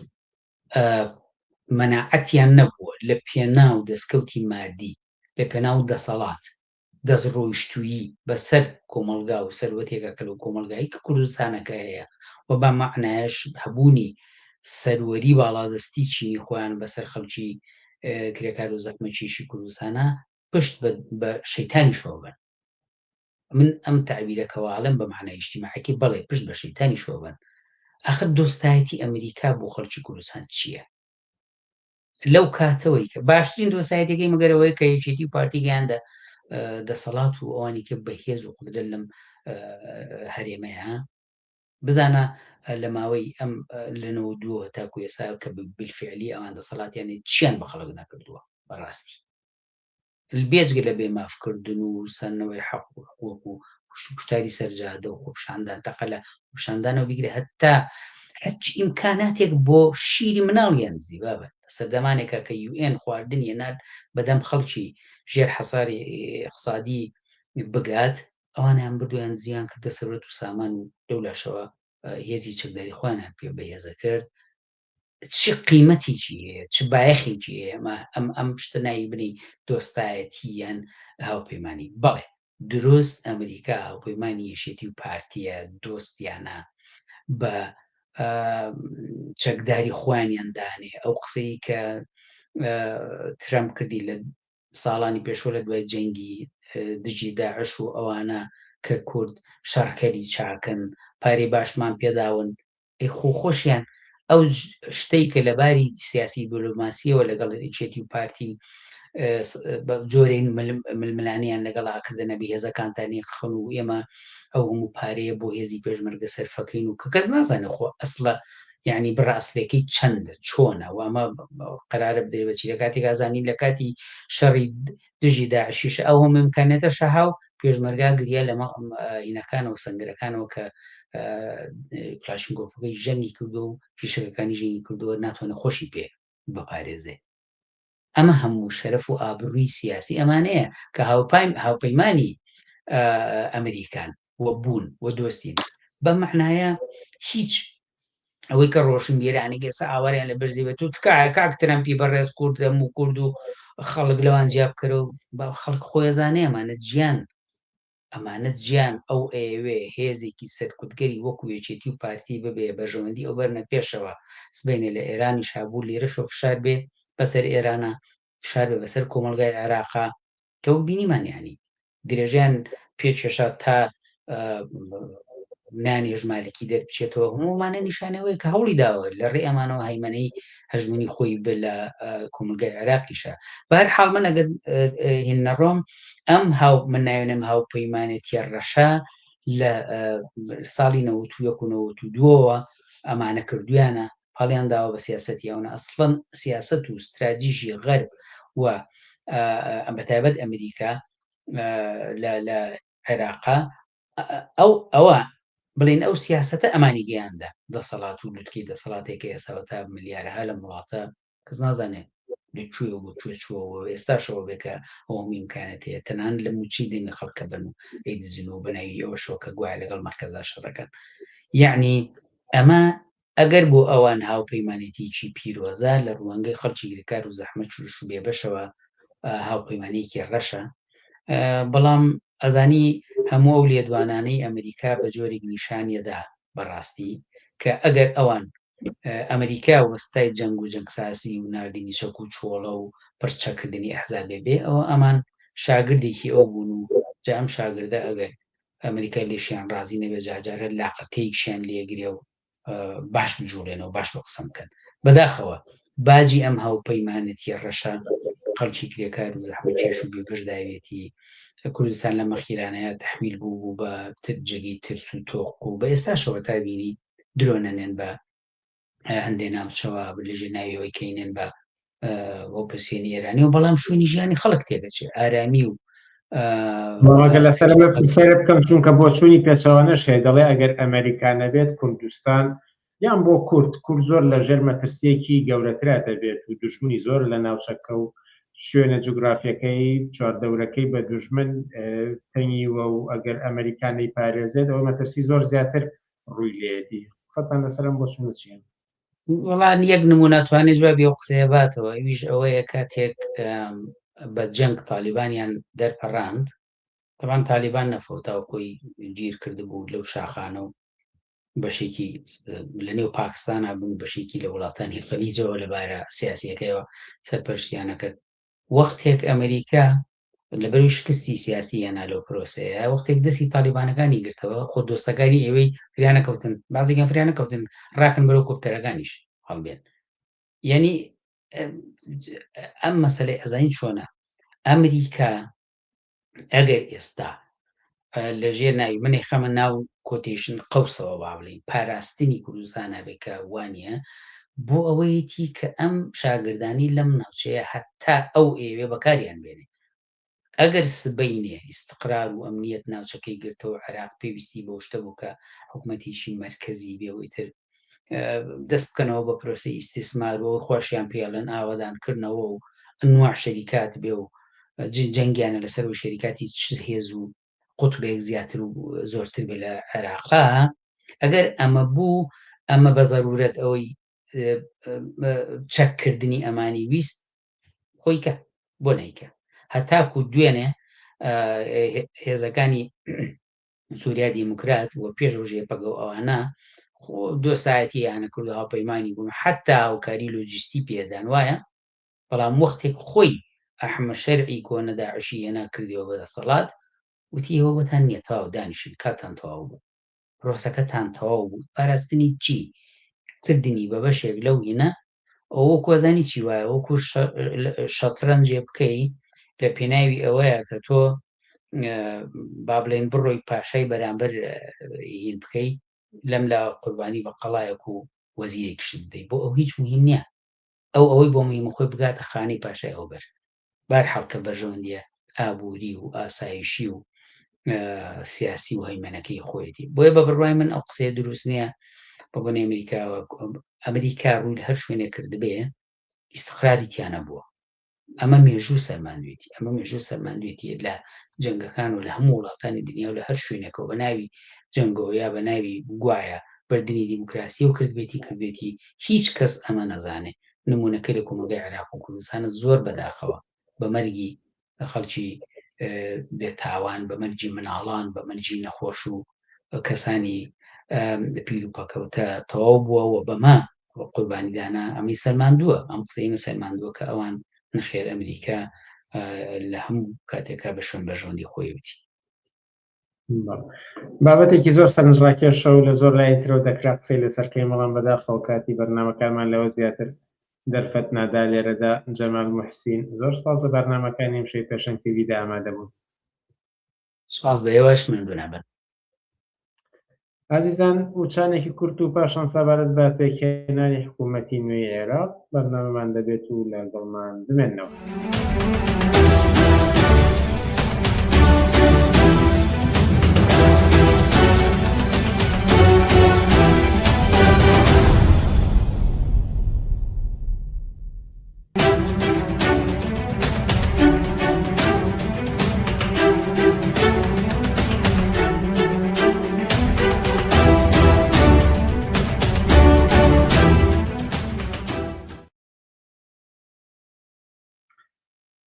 مەناعەتیان نەبووە لە پێناو دەستکەوتی مادی، لە پێناو دەسەڵات، دەستڕۆیشتوویی بەسەر کۆمەڵگا و سەروەتێکا کە لەو کۆمەڵگای کە کوردستانەکە هەیە و بەم مەعنایەش هەبوونی سەروەری باڵادەستی چینی خۆیان بەسەر خەڵکی کرێکار و زەحمەتکێشی کوردستانا پشت بە شەیتانیشەوە بن. من ئەم تەعبیرە کە واڵێم بە مەعنای ئیجتیماعیەکەی بەڵێ پشت بە شەیتانیشەوە بەن. ئاخر دۆستایەتی ئەمریکا بۆ خەڵکی کوردستان چییە؟ لەو کاتەوەی کە باشترین دۆستایەتەکەی مەگەر ئەوەیە کە یەکێتی و پارتی گەیاندە دەسەڵات و ئەوانی کە بەهێز و قودرەت لەم هەرێمەیە بزانە لە ماوەی ئەم لە 92 تاکو ئێستا کە بالفعلی ئەوان دەسەڵاتیان چیان بە خەڵک نەکردووە بەڕاستی بێجگە لە بێ ماف کردن و سەندنەوەی حەق و حقوق و کوشت و کوشتاری سەر جادە و خۆپیشاندان تەقە لە خۆپیشاندانەوە بیگرە هەتا هەرچ ئیمکاناتێک بۆ شیری مناڵیان دزی بابە سەردەمانێکە کە یوئێن خواردنی نارد بەدەم خەڵکی ژێر حەساری اقتصادی بگات ئەوانیان بردویان زیان کردە سەروەت و سامان و لەولاشەوە هێزی چەکداری خۆیان پێ بەهێزە کرد چ قیمەتێکی هەیە چ بایەخێکی هەیە ئەمە ئەم ئەم شتە ناوی بنی دۆستایەتی یان هاوپەیمانی بەڵێ دروست ئەمریکا هاوپەیمانی یەکێتی و پارتیە دۆستیانە بە چەکداری خۆیانیان دانێ ئەو قسەی کە ترەمپ کردی لە ساڵانی پێشوە لە دوای جەنگی دژی داعش و ئەوانە کە کورد شەڕکەری چاکن پارەی باشمان پێداون ئەی خۆ خۆشیان ئەو شتەی کە لە باری سیاسی دیبلۆماسیەوە لەگەڵ یەکێتی و پارتی جۆرێک ململانیان لەگەڵا کردە نەبی هێزەکانتانی خن و ئێمە ئەو هەموو پارەیە بۆ هێزی پێشمەرگە سەرفەکەین و کە کەس نازانێت خۆ ئەسڵە یعنی بڕە ئەسلەکەی چەندە چۆنە و ئەمە قەرارە بدرێ بەچی لە کاتێک ئازانین لە کاتی شەڕی دژی داعشیش ئەو هەموو ئیمکانیەتە شەها و پێشمەرگا گریا لە هینەکانەوە سەنگەرەکانەوە کە کلاشینکۆفەکەی ژەنگی کردو و فیشەکەکانی ژەنگی کردووە ناتوانێت خۆشی پێ بپارێزێ ئەمە هەموو شەرەف و ئابرووی سیاسی ئەمانەیە کە هاوپەیمانی ئەمریکان و بوون و دۆستین بە معنایە هیچ ئەوەی کە ڕۆشنبیرانی ئێستا ئاواریان لە بەرزی بێت و تکایە کاک ترەمپی بەڕێز کورد هەموو کورد و خەڵک لەوان جیا بکەرە و با خەڵک خۆی ئەزانێ ئەمانە جیان. ئەمانە جیان ئەو ئەیەوێ هێزێکی سەرکوتگەری وەکو یەکێتی و پارتی ببێ بەرژەوەندی ئەو بەرنە پێشەوە سبەینێ لە ئێرانیش هەبوو لێرەشەوە فشار بێ بەسەر ئێرانە فشار بێ بەسەر کۆمەڵگای عێراقا کە وەک بینیمان یانی درێژەیان پێکێشا تا نانی ژمارێکی دەربچێتەوە هەموومانە نیشانەوەی کە هەوڵی داوە لە ڕێ ئەمانەوە هەیمەنەی هەژمونی خۆی بێ لە کۆمەلگای عێراقیشە بەهەر حاڵ من ئەگەر هین نەڕۆم ئەم هاو من ناوێنم هاوپەیمانێتیە ڕەشە لە ساڵی 91 و 92ەوە ئەمانە کردویانە پاڵیان داوە بە سیاسەتی ئەونە ئەسڵەن سیاسەت و ستراتیژی غەرب و بەتایبەت ئەمریکا لە عێراقا ئەو ئەوە بڵین ئەو سیاسەتە ئەمانی گەیاندە دەسەڵات و لوتکەی دەسەڵاتێکە ئێساوە تا ملیارەها لەم وڵاتە کەس نازانێ لە کوێ و بۆ کوێ چووەوە ئێستاشەوە بێ کە ئەو ئیمکانەت هەیە تەنان لە موچەی دەمی خەڵکە بن و ئەیدزن و بەناوی ئەوەشەوە کە گوایە لەگەڵ مەرکەزا شەڕەکەن یعنی ئەمە ئەگەر بۆ ئەوان هاوپەیمانێتیی پیرۆزە، لە ڕوانگەی خەڵکی کرێکار و زەحمەتکێش و بێبەشەوە هاوپەیمانییەکی ڕەشە. بەڵام ئەزانی هەموو ئەو لێدوانانەی ئەمریکا بە جۆرێک نیشانیەدا بەڕاستی کە ئەگەر ئەوان ئەمریکا وەستای جەنگ و جەنگسازی و ناردنی چەک و چۆڵە و پڕچەکردنی ئەحزابێ بێ ئەوە ئەمان شاگردێکی ئەو بوون و جا ئەم شاگردە ئەگەر ئەمریکا لێشیان ڕازی نەبێ جاجارە لاقرتەیەکیان لێگرێ و باش بجوڵێنەوە باش بە قسەم بکەن بەداخەوە باجی ئەم هاوپەیمانەتیە ڕەشە خەڵکی کرێکار و زەحمەتکێش و بێبەش داوێتی کوردستان لە مەخیرانەیە تحویل بوو بوو بە جێگەی ترس و تۆق و بە ئێستاشەوە تا بینی درۆنەنێن بە هەندێ ناوچەوە لەژێر ناویەوەی کەینێن بە ئۆپۆزسیۆنی ئێرانی و بەڵام شوێنی ژیانی خەڵک تێدەچێت ئارامی و لەسەر پرسیارە بکەم چونکە بۆچوونی پێچەوانەش هەیە دەڵێ ئەگەر ئەمریکا نەبێت کوردستان یان بۆ کورد کورد زۆر لە ژێر مەترسیەکی گەورەترا دەبێت و دوژمنی زۆر لە ناوچەکە و شوێنە جوگرافیەکەی چواردەورەکەی بە دوژمن تەنیوە و ئەگەر ئەمریکا نەیپارێزێت ئەوە مەترسی زۆر زیاتر ڕووی لێیەتی قسەتان لەسەر ئەم بۆچوونە چییە؟ وەڵا یەک نمونە توانێت جوابی ئەو قسەیە باتەوە ئەویش ئەوەیە کاتێک بە جەنگ تالیبانیان دەرپەڕاند تەبان تالیبان نەفەوتا و خۆی گیر کردبوو لەو شاخانە و بەشێکی لە نێو پاکستانە بوون بەشێکی لە وڵاتانی خەلیجەوە لەبارە سیاسیەکەیەوە سەرپەرشتیانە کرد وەختێک ئەمریکا لەبەروی شکستی سیاسی هێنا لەو پرۆسەیە وەختێک دەستی تالیبانەکانی گرتەوە خۆ دۆستەکانی ئێوەی فریانەکەوتن بازێکیان فریانەکەوتن ڕاکن بەرەو کۆپتەرەکانیش هەڵبێن یعنی ئەم مەسلەی ئەزانین چۆنە ئەمریکا ئەگەر ئێستا لە ژێر ناوی منی خەمە ناو quotation قەوسەوە با بڵین پاراستنی کوردستان هەبێ کە وانە بۆ ئەوەیەتی کە ئەم شاگردانی لەم ناوچەیە هەتا ئەو ئێوێ بەکاریان بێنێ ئەگەر سبەینێ ئیستقرار و ئەمنیەت ناوچەکەی گرتەوە عێراق پێویستی بەو شتە بوو کە حکومەتێکی مەرکەزی بێ و ئیتر دەست بکەنەوە بە پرۆسەی ئیستیسمار و خۆشیان پێڵێن ئاوەدان کردنەوە و ئەنواع شەریکات بێ و جەنگیانە لەسەر و شەریکاتی چ هێز و قوتبێک زیاتر و زۆرتر بێ لە عێراقا ئەگەر ئەمە بوو ئەمە بە زەرورەت ئەوەی چەککردنی ئەمانی ویست خۆی کە بۆ نیکە هەتاکو دوێنێ هێزەکانی سووریا دیموکرات و پێش ژێپەگە و ئەوانە دۆستایەتی یانە کرد و هاوپەیمانی بوون حتا هاوکاری لۆجیستی پێدان وایە بەڵام وەختێک خۆی ئەحمە شەرعی کۆنە داعشی هێنا کردیەوە بەدەسەڵات وتی ئێوە بۆتان نییە تەواو دانیشن کاتان تەواو بوو پرۆسەکەتان تەواو بوو پاراستنی چی کردنی بە بەشێک لەو هینە ئەوە وەکو ئەزانی چی وایە وەکو شەترەنجێ بکەی لە پێناوی ئەوەیە کە تۆ با بڵێن بڕۆی پاشای بەرامبەر هین بکەی لەم لا قوربانی بە قەڵایەک و وەزیرێکیشت بدەی بۆ ئەو هیچ مهم نییە ئەو ئەوەی بۆ مهمە خۆی بگاتە خانەی پاشای ئەوبەر بارحاڵ کە بەرژەوەندیە ئابووری و ئاسایشی و سیاسی و هەیمەنەکەی خۆیەتی بۆیە بە بڕوای من ئەو قسەیە دروست نییە بە بۆنی ئەمریکاوە ئەمریکا ڕووی لە هەر شوێنێک کردبێ ئیستقراری تیانە بووە ئەمە مێژوو سەلماندوێتی ئەمە مێژوو سەلماندوێتی لە جەنگەکان و لە هەموو وڵاتانی دنیا و لە هەر شوێنێکەوە بە ناوی جەنگەوە یا بە ناوی گوایە بردنی دیموکراسی و کردبێتی کردبێتی هیچ کەس ئەمە نەزانێ نمونەکەی لە کۆمەڵگای عێراق و کوردستانە زۆر بەداخەوە بە مەرگی خەڵکی. بێتاوان بە مەرجی مناڵان بە مەرجی نەخۆش و کەسانی پیر و پەکەوتە تەواو بووە و بەمە قوربانیدانە ئەمەی سەلماندووە ئەم قسەی ئێمە سەلماندووە کە ئەوان نەخێر ئەمریکا لە هەموو کاتێکا بە شوێن بەرژەوەندی خۆیەتی. بابەتێکی زۆر سەرنجڕاکێشە و لە زۆر لای ترەوە دەکرا قسەی لەسەر کەین، بەڵام بەداخەوە کاتی بەرنامەکانمان لەوە زیاتر دەرفەت نادا. لێرەدا جەمال موحسین زۆر سپاس لە بەرنامەکانی ئەمشەوی پێشەنگ تیڤیدا ئامادە بوون. سپاس بە ئێوەش ماندوو نابن. ئازیزان وچانێکی کورت و پاشان سەبارەت بە پێکهێنانی حکوومەتی نوێی عێراق بەرنامەمان دەبێت و لەگەڵمان بمێنەوە.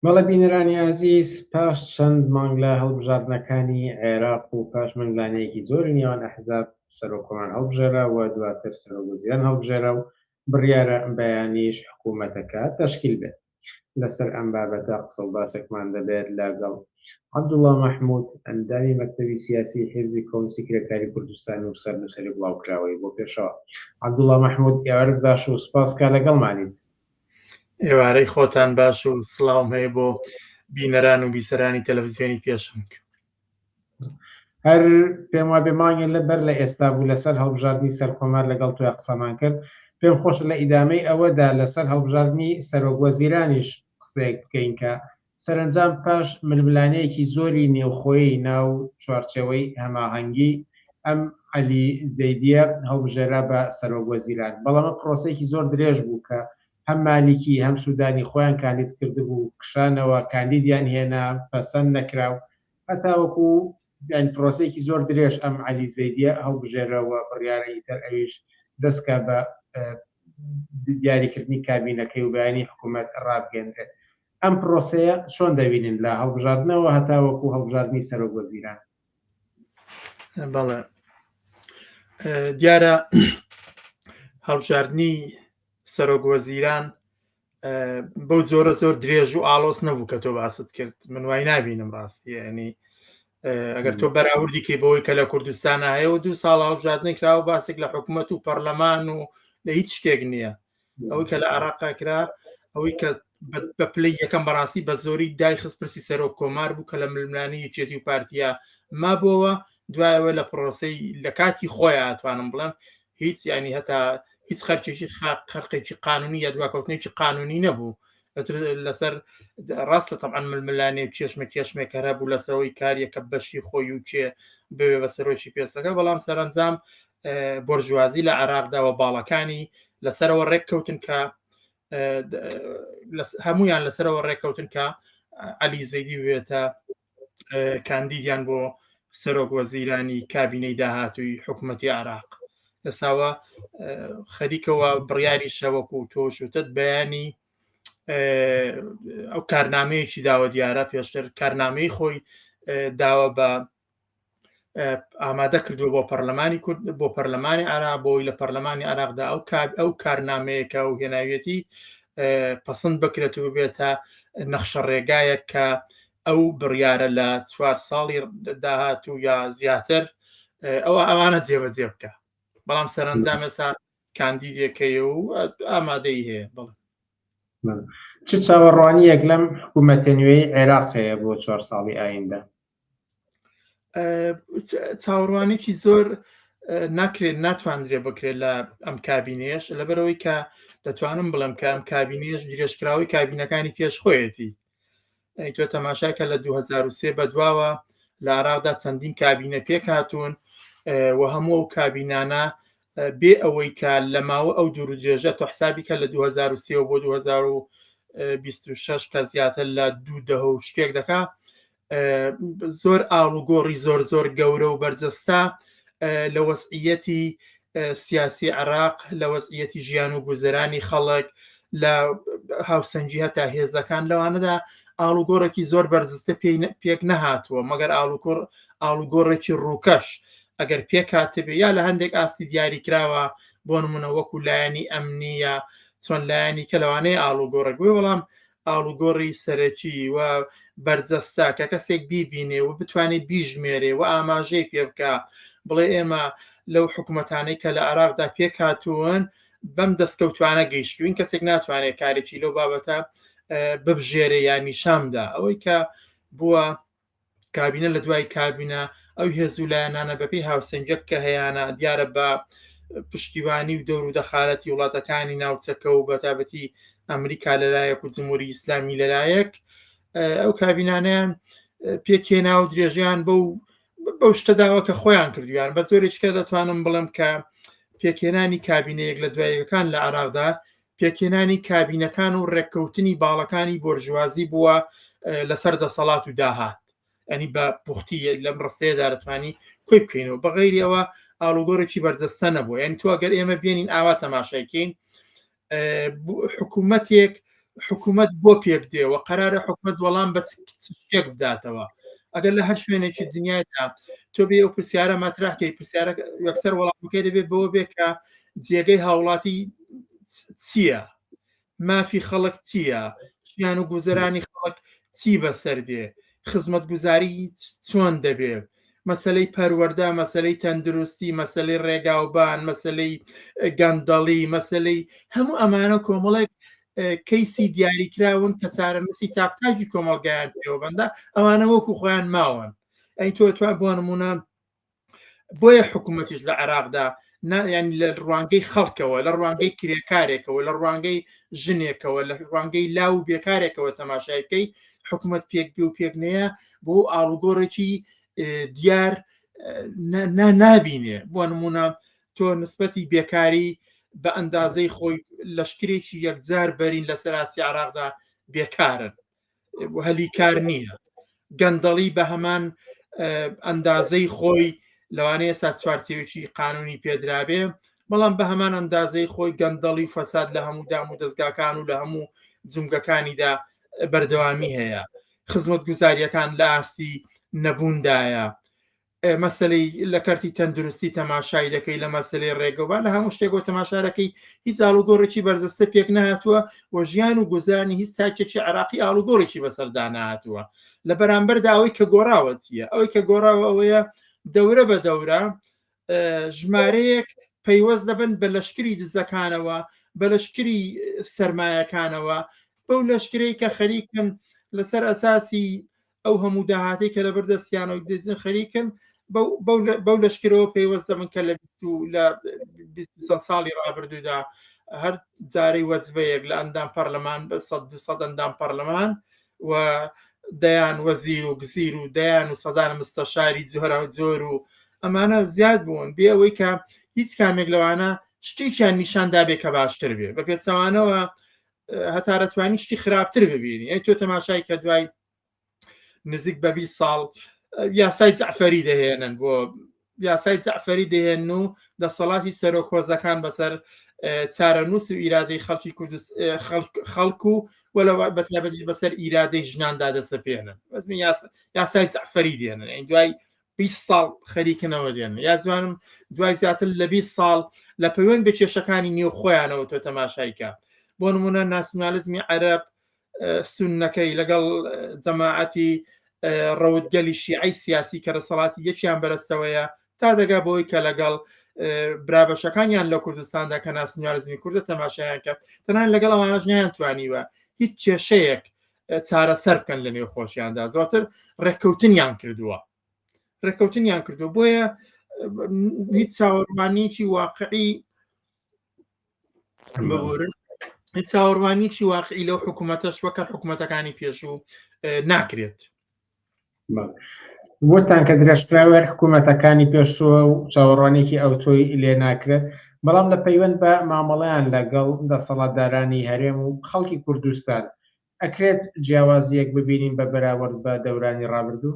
بەڵێ بینەرانی ئازیز پاش چەند مانگ لە هەڵبژاردنەکانی عێراق و پاش ململانێیەکی زۆری نێوان ئەحزاب سەرۆک کۆمار هەڵبژێرا و دواتر سەرۆک وەزیران هەڵبژێرا و بڕیارە بەیانیش حکوومەتەکە تەشکیل بێت. لەسەر ئەم بابەتە قسە و باسێکمان دەبێت لەگەڵ عەبدوڵڵا مەحموود، ئەندامی مەکتەبی سیاسیی حیزبی کۆمۆنیستی کرێکاری کوردستان و سەرنووسەری بڵاوکراوەی بۆ پێشەوا. عەبدوڵڵا مەحموود، ئێوارەت باش و سپاس کە لەگەڵمانیت. ئێوارەی خۆتان باش و سڵاوم هەیە بۆ بینەران و بیسەرانی تەلەڤزیۆنی پێشەنگ. هەر پێم وابێ مانگێ لە بەر لە ئێستا بوو لەسەر هەڵبژاردنی سەرکۆمار لەگەڵ تۆیا قسەمان کرد. پێم خۆشە لە ئیدامەی ئەوەدا لەسەر هەڵبژاردنی سەرۆک وەزیرانیش قسەیەک بکەین کە سەرەنجام پاش ململانێیەکی زۆری نێوخۆیی ناو چوارچێوەی هەماهەنگی ئەم عەلی زەیدیە هەڵبژێرا بە سەرۆک وەزیران بەڵام ئەمە پرۆسەیەکی زۆر درێژ بوو کە هەم مالیکی هەم سودانی خۆیان کاندید کردبوو کشانەوە کاندیدیان هێنا پەسەند نەکرا و هەتاوەکو یانی پرۆسەیەکی زۆر درێژ ئەم عەلی زەیدیە هەڵبژێرا و بڕیارە ئیتر ئەویش دەستکا بە دیاریکردنی کابینەکەی و بەیانی حکوومەت ڕابگەندرێت. ئەم پرۆسەیە چۆن دەبینن لە هەڵبژاردنەوە هەتاوەکو هەڵبژاردنی سەرۆک وەزیران؟ بەڵێ دیارە هەڵبژاردنی سەرۆک وەزیران بەو جۆرە زۆر درێژ و ئاڵۆز نەبوو کە تۆ باست کرد من وای نابینم ڕاستی ینی ئەگەر تۆ بەراوردی کەی بەوەی کە لە کوردستان هەیە و دو ساڵ هەڵبژاردنی کراوە باسێک لە حکوومەت و پەرلەمان و لە هیچ شتێک نییە ئەوەی کە لە عراقا کرا ئەوەی کە بە پلەی یەکەم بەڕاستی بە زۆری دایخست پرسی سەرۆک کۆمار بوو کە لە ململانی یەکێتی و پارتیا مابووەوە دوایەوە لە پرۆسەی لە کاتی خۆیان توانم بڵێم هیچ ینی هەتا هیچ خەرچێکی خەرقێکی قانونی یا دواکەوتنێکی قانونی نەبوو لەسەر ڕاستە طبعا ململانێ و کێشمە کێشمێک هەر هەبوو لەسەرەوەی کاریەکە بەشی خۆی و کێ بوێ بە سەرۆکی پێسەکە بەڵام سەرەنجام بۆرژوازی لە عێراقدا و باڵەکانی لەسەرەوە ڕێک کەوتن کە هەمویان لەسەرەوە ڕێککەوتن کە عەلی زەیدی بێتە کاندیدیان بۆ سەرۆک وەزیرانی کابینەی داهاتووی حکوومەتی عراق ئێساوە خەریکەوە بڕیاری شەوەکو و تۆشوتت بەیانی ئەو کارنامەیەکی داوە دیارە پێشتر کارنامەی خۆی داوە بە ئامادە کردووە بۆ پەرلەمانی کورد بۆ پەرلەمانی عراق بۆی لە پەرلەمانی عراقدا ئەو کار ئەو کارنامەیەکە و هێناویەتی پەسند بکرێت و ببێتە نەخشە ڕێگایەک کە ئەو بڕیارە لە چوار ساڵی داهاتوو یا زیاتر ئەوە ئەوانە جێبەجێ بکە بەڵام سەرنجام ئێستا کاندیدێکەیە و ئامادەی هەیە بەڵێ چ چاوەڕوانییەک لەم حکوومەتە نوێی عێراق هەیە بۆ چوار ساڵی ئایندە؟ چاوەڕوانێکی زۆر ناکرێت ناتواندرێ بکرێت لە ئەم کابینەیەش لەبەرەوەی کە دەتوانم بڵێم کە ئەم کابینەیەش درێژکراوەی کابینەکانی پێش خۆیەتی تۆ تەماشاکە لە 2023 بەدواوە لە عراقدا چەندین کابینە پێک هاتوون و هەموو ئەو کابینانە بێ ئەوەی کە لە ماوە ئەو دوور و درێژە تۆ حسابی کە لە 2023 بۆ 2026 کە زیاتر لە دوو دەهە و شتێک دەکا زۆر ئاڵوگۆڕی زۆر زۆر گەورە و بەرجەستە لە وەزعیەتی سیاسی عراق لە وەزعیەتی ژیان و گوزەرانی خەڵک لە هاوسەنگی هەتا هێزەکان لەوانەدا ئاڵوگۆڕێکی زۆر بەرزستە پێی پێک نەهاتووە مەگەر ئاڵوگۆڕ ئاڵوگۆڕێکی ڕووکەش ئەگەر پێک هاتبێ یا لە هەندێک ئاستی دیاری کراوە بۆ نمونە وەکو لایەنی ئەمنی یا چۆن لایەنی کە لەوانەیە ئاڵوگۆڕێک بێ بەڵام ئاڵوگۆڕی سەرەکی و بەرجەستە کە کەسێک بیبینێ و بتوانێت بیژمێرێ و ئاماژەی پێ بکا بڵێ ئێمە لەو حکوومەتانەی کە لە عێراقدا پێکهاتوون بەم دەستکەوتوانە گەیشتوین کەسێک ناتوانێت کارێکی لەو بابەتە ببژێرێ یا نیشاندا ئەوەی کە بووە کابینە لە دوای کابینە ئەو هێز و لایەنانە بەپێی هاوسەنگیەک کە هەیانە دیارە بە پشتیوانی و دەور و دەخالەتی وڵاتەکانی ناوچەکە و بەتابەتی ئەمریکا لەلایەک و جمهوری ئیسلامی لەلایەک ئەو کابینانیان پێکهێنا و درێژیان بەو بەو شتە داوە کە خۆیان کردویان بە جۆرێککە دەتوانم بڵێم کە پێکهێنانی کابینەیەک لە دوایەکان لە عراقدا پێکهێنانی کابینەکان و ڕێککەوتنی باڵەکانی بۆرژوازی بووە لەسەر دەسەڵات و داهات ئەنی بە پوختی لەم ڕستەیەدا دەتوانی کۆی بکەینەوە بە غەیری ئەوە ئاڵوگۆڕێکی بەرجەستە نەبوو یعنی تو ئەگەر ئێمە بێنین ئاوا تەماشای کەین حکوومەتێک حکوومەت بۆ پێک دێ و قەرارە حکوومەت وەڵام بە شتێک بداتەوە ئەگەر لە هەر شوێنێکی دنیادا تۆ بێ ئەو پرسیارە مەترحکەی پرسیارە یەکسەر وەڵامەکەی دەبێت بەوە بێ کە جێگەی هاوڵاتی چییە؟ مافی خەڵک چییە؟ ژیان و گوزەرانی خەڵک چی بەسەر دێ؟ خزمەتگوزاری چۆن دەبێ؟ مەسلەی پەروەردە، مەسلەی تەندروستی، مەسلەی ڕێگاوبان، مەسلەی گەندەڵی، مەسلەی هەموو ئەمانە کۆمەڵێک کەیسی دیاریکراون کە چارەنووسی تاکتاکی کۆمەڵگایان پێوەبەندە، ئەوانە وەکو خۆیان ماون. ئەی تۆ توان بۆ نمونە بۆیە حکوومەتیش لە عێراقدا ینی لە ڕوانگەی خەڵکەوە لە ڕوانگەی کرێکارێکەوە لە ڕوانگەی ژنێکەوە لە ڕوانگەی لاو و بێکارێکەوە تەماشای بکەی حکوومەت پێک بێ و پێک نەیە بۆ ئاڵوگۆڕێکی دیار نابینێ بۆ نمونە تۆ نسبەتی بێکاری بە ئەندازەی خۆی لەشکرێکی یەکجار بەرین لە سەراسی عراقدا بێکارن هەلی کار نییە گەندەڵی بە هەمان ئەندازەی خۆی لەوانەیە سا چوارچێوێکی قانونی پێدرابێ بەڵام بە هەمان ئەندازەی خۆی گەندەڵی و فەساد لە هەموو دام و دەستگاکان و لە هەموو جومگەکانیدا بەردەوامی هەیە خزمەت گوزاریەکان لە ئاستی نەبووندایە مەسەلەی لە کەرتی تەندروستی تەماشای دەکەی لە مەسلەی ڕێگەوە لە هەموو شتێکەوە تەماشا دەکەی هیچ ئاڵوگۆڕێکی بەرزەستە پێک نهاتووە و ژیان و گوزانی هیچ تاکێکی عراقی ئاڵوگۆڕێکی بەسەردا نهاتووە لە بەرامبەردا ئەوەی کە گۆڕاوە چییە ئەوەی کە گۆڕاوە ئەوەیە دەورە بە دەورە ژمارەیەک پەیوەست دەبن بە لەشکری دزەکانەوە بە لەشکری سەرمایەکانەوە بەو لەشکرەی کە خەریکن لەسەر ئەساسی ئەو هەموو داهاتەی کە لەبەر دەستیانەوە دزن خەریکن بەو لەشکرەوە پەیوەست دەبن کە لە لە ساڵی ڕابردوودا هەر جارەی وەجبەیەک لە ئەندام پەرلەمان بە 100 ئەندام پەرلەمان و دەیان وەزیر و گزیر و دەیان و سەدان مستەشاری جۆرا و جۆر و ئەمانە زیاد بوون بێ ئەوەی کە هیچ کامێک لەوانە شتێکیان نیشان دابێ کە باشتر بێ بە پێچەوانەوە هەتا دەتوانی شتی خراپتر ببینی ئەی تۆ تەماشای کە دوای نزیک بە 20 ساڵ یاسای جەعفەری دەهێنن بۆ یاسای جەعفەری دەهێن و دەسەڵاتی سەرۆک هۆزەکان بەسەر چارەنووس و ئیرادەی خەڵکی کوردست خەڵک و وەلەوە بەتایبەتیش بەسەر ئیرادەی ژناندا دەسەپێنن بەزمی یاسای جەعفەری دێنن ئەین دوای 20 ساڵ خەریکنەوە دێن یا جوانم دوای زیاتر لە 20 ساڵ لە پەیوەند بە کێشەکانی نێو خۆیانەوە تۆ تەماشایکە بۆ نمونە ناسیۆنالیزمی عەرەب سوننەکەی لەگەڵ جەماعەتی ڕەوتگەلی شیعەی سیاسی کە دەسەڵاتی یەکیان بەرەستەوەیە تا دەگا بۆی کە لەگەڵ برابەشەکانیان لە کوردستاندا کە ناسیۆنالیزمی کوردە تەماشایان کە تەنان لەگەڵ ئەوانەش نیان توانیوە هیچ کێشەیەک چارەسەر بکەن لە نێو خۆشیاندا زۆرتر ڕێککەوتنیان کردووە ڕێککەوتنیان کردو بۆیە هیچ چاوەڕوانیکی واقعی ببورن هیچ چاوەڕوانیکی واقعی لەو حکوومەتەش وەکە حکوومەتەکانی پێشوو ناکرێت وتان کە درێژکراوە حکوومەتەکانی پێشووە و چاوەڕوانێکی ئەوتۆی لێ ناکرێت بەڵام لە پەیوەند بە مامەڵەیان لەگەڵ دەسەڵاتدارانی هەرێم و خەڵکی کوردستان ئەکرێت جیاوازیەک ببینین بە بەراورد بە دەورانی ڕابردوو؟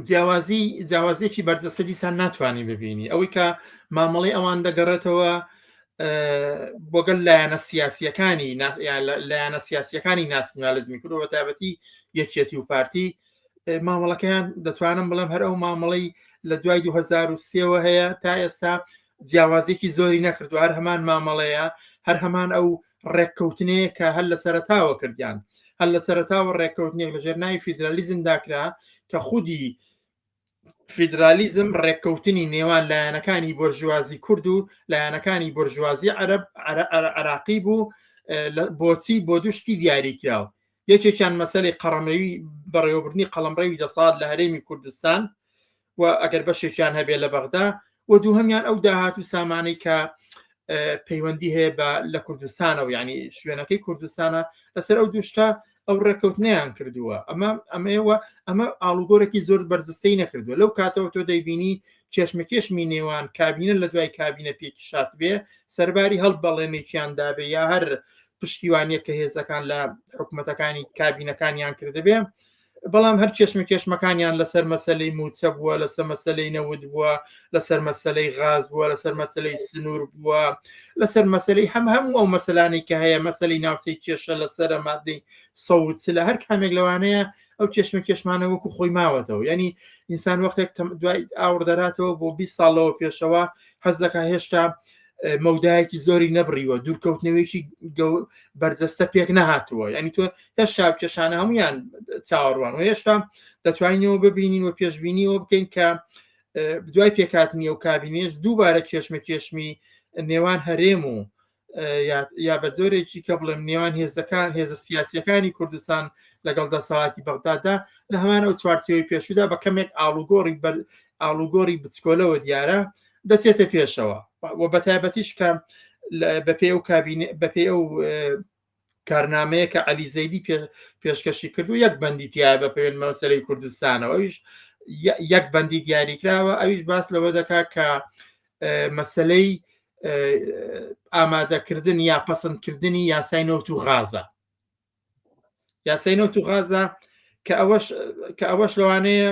جیاوازی جیاوازیەکی بەرجەستە دیسان ناتوانانی ببینی ئەوەی کە مامەڵی ئەوان دەگەڕێتەوە بۆگەل لایەنە سیاسیەکانی لایەنە سیاسیەکانی ناسیۆنالیزمی کورد بە تایبەتی یەکێتی و پارتی مامەڵەکەیان دەتوانم بڵێم هەر ئەو مامەڵەی لە دوای 2023ەوە هەیە تا ئێستا جیاوازێکی زۆری نەکردو هەر هەمان مامەڵەیە هەر هەمان ئەو ڕێککەوتنەیە کە هەر لە سەرتاوە کردیان هەر لە سەرتاوە ڕێککەوتنێک لە ژێر ناوی فیدرالیزم داکرا کە خودی فیدرالیزم ڕێککەوتنی نێوان لایەنەکانی بۆرژوازی کورد و لایەنەکانی بۆرژوازی عەرەب عراقی بوو بۆچی بۆ دوشتی دیاری کراوە یەکێکیان مەسەلەی قەڕەمەوی بەڕێوەبردنی قەڵەمڕەوی دەسەڵات لە هەرێمی کوردستان و ئەگەر بەشێکیان هەبێ لە بەغدا و دووهەمیان ئەو داهات و سامانەی کە پەیوەندی هەیە بە لە کوردستانەوە ینی شوێنەکەی کوردستانە لەسەر ئەو دوشتە ئەو ڕێککەوتنیان کردووە ئەمە ئەمەوە ئەمە ئاڵوگۆرێکی زۆر بەرزستەی نەکردووە لەو کاتەوە تۆ دەیبینی کێشمەکێشمی نێوان کابینە لە دوای کابینە پێکیشات بێ سەرباری هەڵ بەڵێنێکیان دابێ یا هەر پشتیوانیە کە هێزەکان لە حکوومەتەکانی کابینەکانیان کردبێ بەڵام هەر کێشمە کێشمەکانیان لەسەر مەسلەی موچە بووە لەسەر مەسلەی نەوت بووە لەسەر مەسلەی غاز بووە لەسەر مەسلەی سنوور بووە لەسەر مەسلەی هەم هەموو ئەو مەسلانەی کە هەیە مەسلەی ناوچەی کێشە لەسەر مادەی سەوت لە هەر کامێک لەوانەیە ئەو کێشمە کێشمانە وەکو خۆی ماوەتەوە ینی ئینسان وەختێک دوای ئاوڕ دەراتەوە بۆ 20 ساڵەوە پێشەوە حەزەکە هێشتا مەودایەکی زۆری نەبڕیوە دوورکەوتنەوەیەکی بەرجەستە پێک نەهاتووە ینی تۆ هێشتا کێشانە هەمویان چاوەڕوان و هێشتا دەتوانینەوە ببینین و پێشبینیەوە بکەین کە دوای پێکاتنی ئەو کابینێش دووبارە کێشمە کێشمی نێوان هەرێم و یا بە جۆرێکی کە بڵێم نێوان هێزەکان هێزە سیاسیەکانی کوردستان لەگەڵ دەسەڵاتی بەغدادا لە هەمان ئەو چوارچێوەی پێشودا بە کەمێک ئاڵوگۆڕی بەر ئاڵوگۆڕی بچکۆلەوە دیارە دەچێتە پێشەوە و بە تایبەتیش کە بەپێ ئەو کابینە بەپێ ئەو کارنامەیە کە عەلی زەیدی پێشکەشی کردو یەک بەندی تایە بە پێوێن مەسەرەی کوردستانەوە ئەویش یەک بەندی دیاریکراوە ئەویش باس لەوە دەکات کە مەسلەی ئامادەکردن یا پەسەندکردنی یاسای نەوت و غازە یاسای نەوت و غازە کە ئەوەش کە ئەوەش لەوانەیە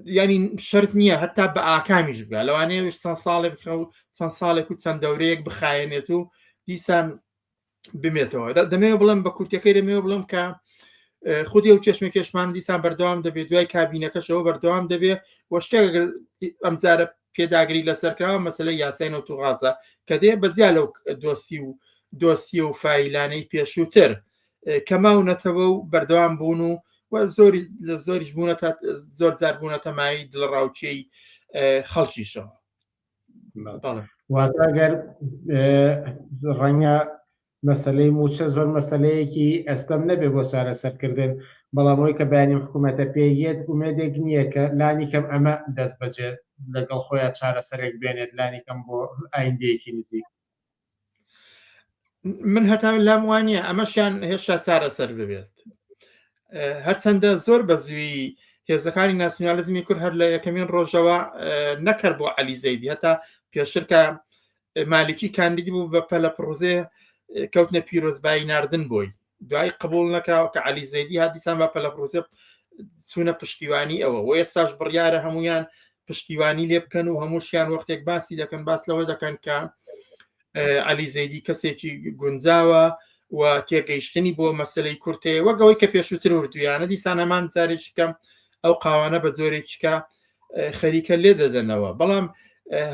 ینی شرت نییە هەتا بە ئاکامیش بگە لەوانەیە چەند ساڵێک بخە و چەند ساڵێک و چەند دەورەیەک بخایەنێت و دیسان بمێتەوە دەمەوێت بڵم بە کورتەکەی دەمەوێت بڵم کە خودی ئەو کێشمە کێشمان دیسان بەردەوام دەبێت دوای کابینەکەشەوە بەردەوام دەبێت و شتێک ئەمجارە پێداگری لەسەرکراوە مەسلە یاسای نەوت و غازە کە دێ بەجیا لەو دۆسی و دۆسیە و فایلانەی پێشووتر کە ماونەتەوە و بەردەوام بوون و زۆری لە زۆریش بوونەتە زۆر جار بوونەتە مای دڵڕاوکێی خەڵکیشەوە. واتە گەر ڕەنگە مەسەلەی مووچە زۆر مەسەلەیەکی ئەستەم نەبێ بۆ چارەسەرکردن، بەڵام ئەوەی کە بەیانی حکوومەتە پێی یەت ئومێدێک نییە کە لانی کەم ئەمە دەستبەجێ لەگەڵ خۆیا چارەسەرێک بێنێت لانی کەم بۆ ئایندەیەکی نزیک. من هەتا لام وانە ئەمەشیان هێشتا چارەسەر ببێت هەرچەندە زۆر بە زووی هێزەکانی ناسیۆنالیزمی کورد هەر لە یەکەمین ڕۆژەوە نەکرد بۆ عەلی زەیدی هەتا پێشتر کە مالکی کاندیدی بوو بە پەلە پرۆزێ کەوتنە پیرۆزبایی ناردن بۆی دوای قبول نەکراوە کە عەلی زەیدی هات دیسان بە پەلە پرۆزێ چوونە پشتیوانی ئەوە و ئێستاش بڕیارە هەمویان پشتیوانی لێ بکەن و هەمووشیان وەختێک باسی دەکەن باس لەوە دەکەن کە عەلی زەیدی کەسێکی گونجاوە و تێگەیشتنی بۆ مەسلەی کورتەیە وەک ئەوەی کە پێشووتر وردویانە دیسان هەمان جارێکیکە ئەو قاوانە بە جۆرێکیکە خەریکە لێ دەدەنەوە بەڵام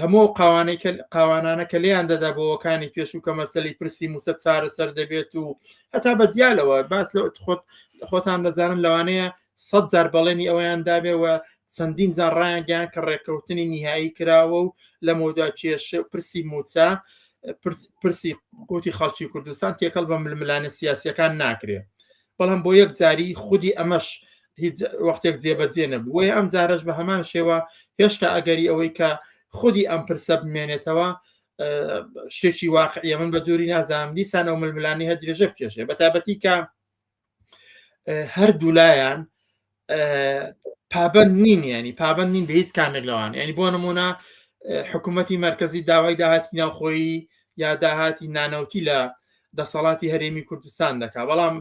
هەموو قاوانەی کە قاوانانە کە لێیان دەدا بۆەکانی پێشوو کە مەسەلی پرسی موسە چارەسەر دەبێت و هەتا بە جیالەوە باس لە خۆت خۆتان دەزانن لەوانەیە سە جار بەڵێنی ئەویان دابێ و چەندین جار ڕایانگەیان کە ڕێککەوتنی نیهایی کراوە و لە مەودا کێشە پرسی موچە پرسی قوتی خەڵکی کوردستان تێکەڵ بە ململانە سیاسیەکان ناکرێ بەڵام بۆ یەک جاری خودی ئەمەش هیچ وەختێک جێبەجێ نەبوو وەیە ئەم جارەش بە هەمان شێوە هێشتا ئەگەری ئەوەی کە خودی ئەم پرسە بمێنێتەوە شتێکی واقعیە من بە دووری نازانم دیسان ئەو ململانی هە درێژە بکێشێ بە تایبەتی کە هەردوولایان پابند نین ینی پابند نین بە هیچ کامێک لەوان ینی بۆ نمونە حکوومەتی مرکزی داوای داهاتی ناوخۆیی یا داهاتی نانەوتی لە دەسەڵاتی هەرێمی کوردستان دەکا بەڵام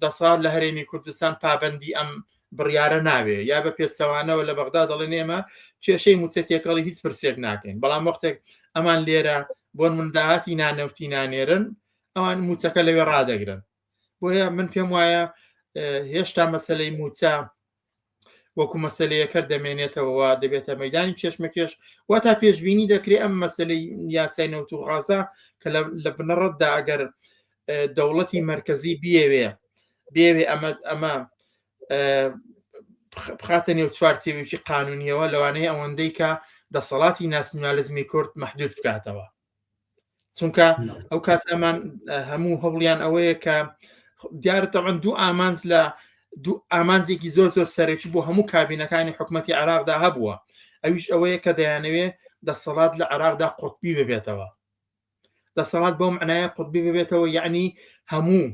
دەسەڵات لە هەرێمی کوردستان پابندی ئەم بڕیارە ناوێ یا بە پێچەوانەوە لە بەغدا دەڵێن ئێمە کێشەی موچە تێکەڵی هیچ پرسێک ناکەین بەڵام وەختێک ئەمان لێرە بۆن من داهاتی نانەوتی نانێرن ئەوان موچەکە لەوێ ڕادەگرن بۆیە من پێم وایە هێشتا مەسلەی موچە وەکو مەسلەیەکە دەمێنێتەوە دەبێتە مەدانی کێشمەکێش واتا پێشببینی دەکرێت ئەم مەسلەی یاسای نەوت و غازە کە لە بنەڕەتدا ئەگەر دەوڵەتی مرکزی بیەوێ بێوێ ئەمە ئەمە بخاتە نێو چوارچێوێکی قانونیەوە لەوانەیە ئەوەندەی کە دەسەڵاتی ناسیۆنالیزمی کورد محدود بکاتەوە چونکە ئەو کات ئەمان هەموو هەوڵیان ئەوەیە کە دیارە تەعاان دوو ئامانج لە دوو ئامانجێکی زۆر زۆر سەرەکی بۆ هەموو کابینەکانی حکوومەتتی عراقدا هەبووە ئەویش ئەوەیە کە دەیانەوێ دەسەڵات لە عراقدا قوتبی ببێتەوە دەسەڵات بەو معنایە قوتبی ببێتەوە یعنی هەموو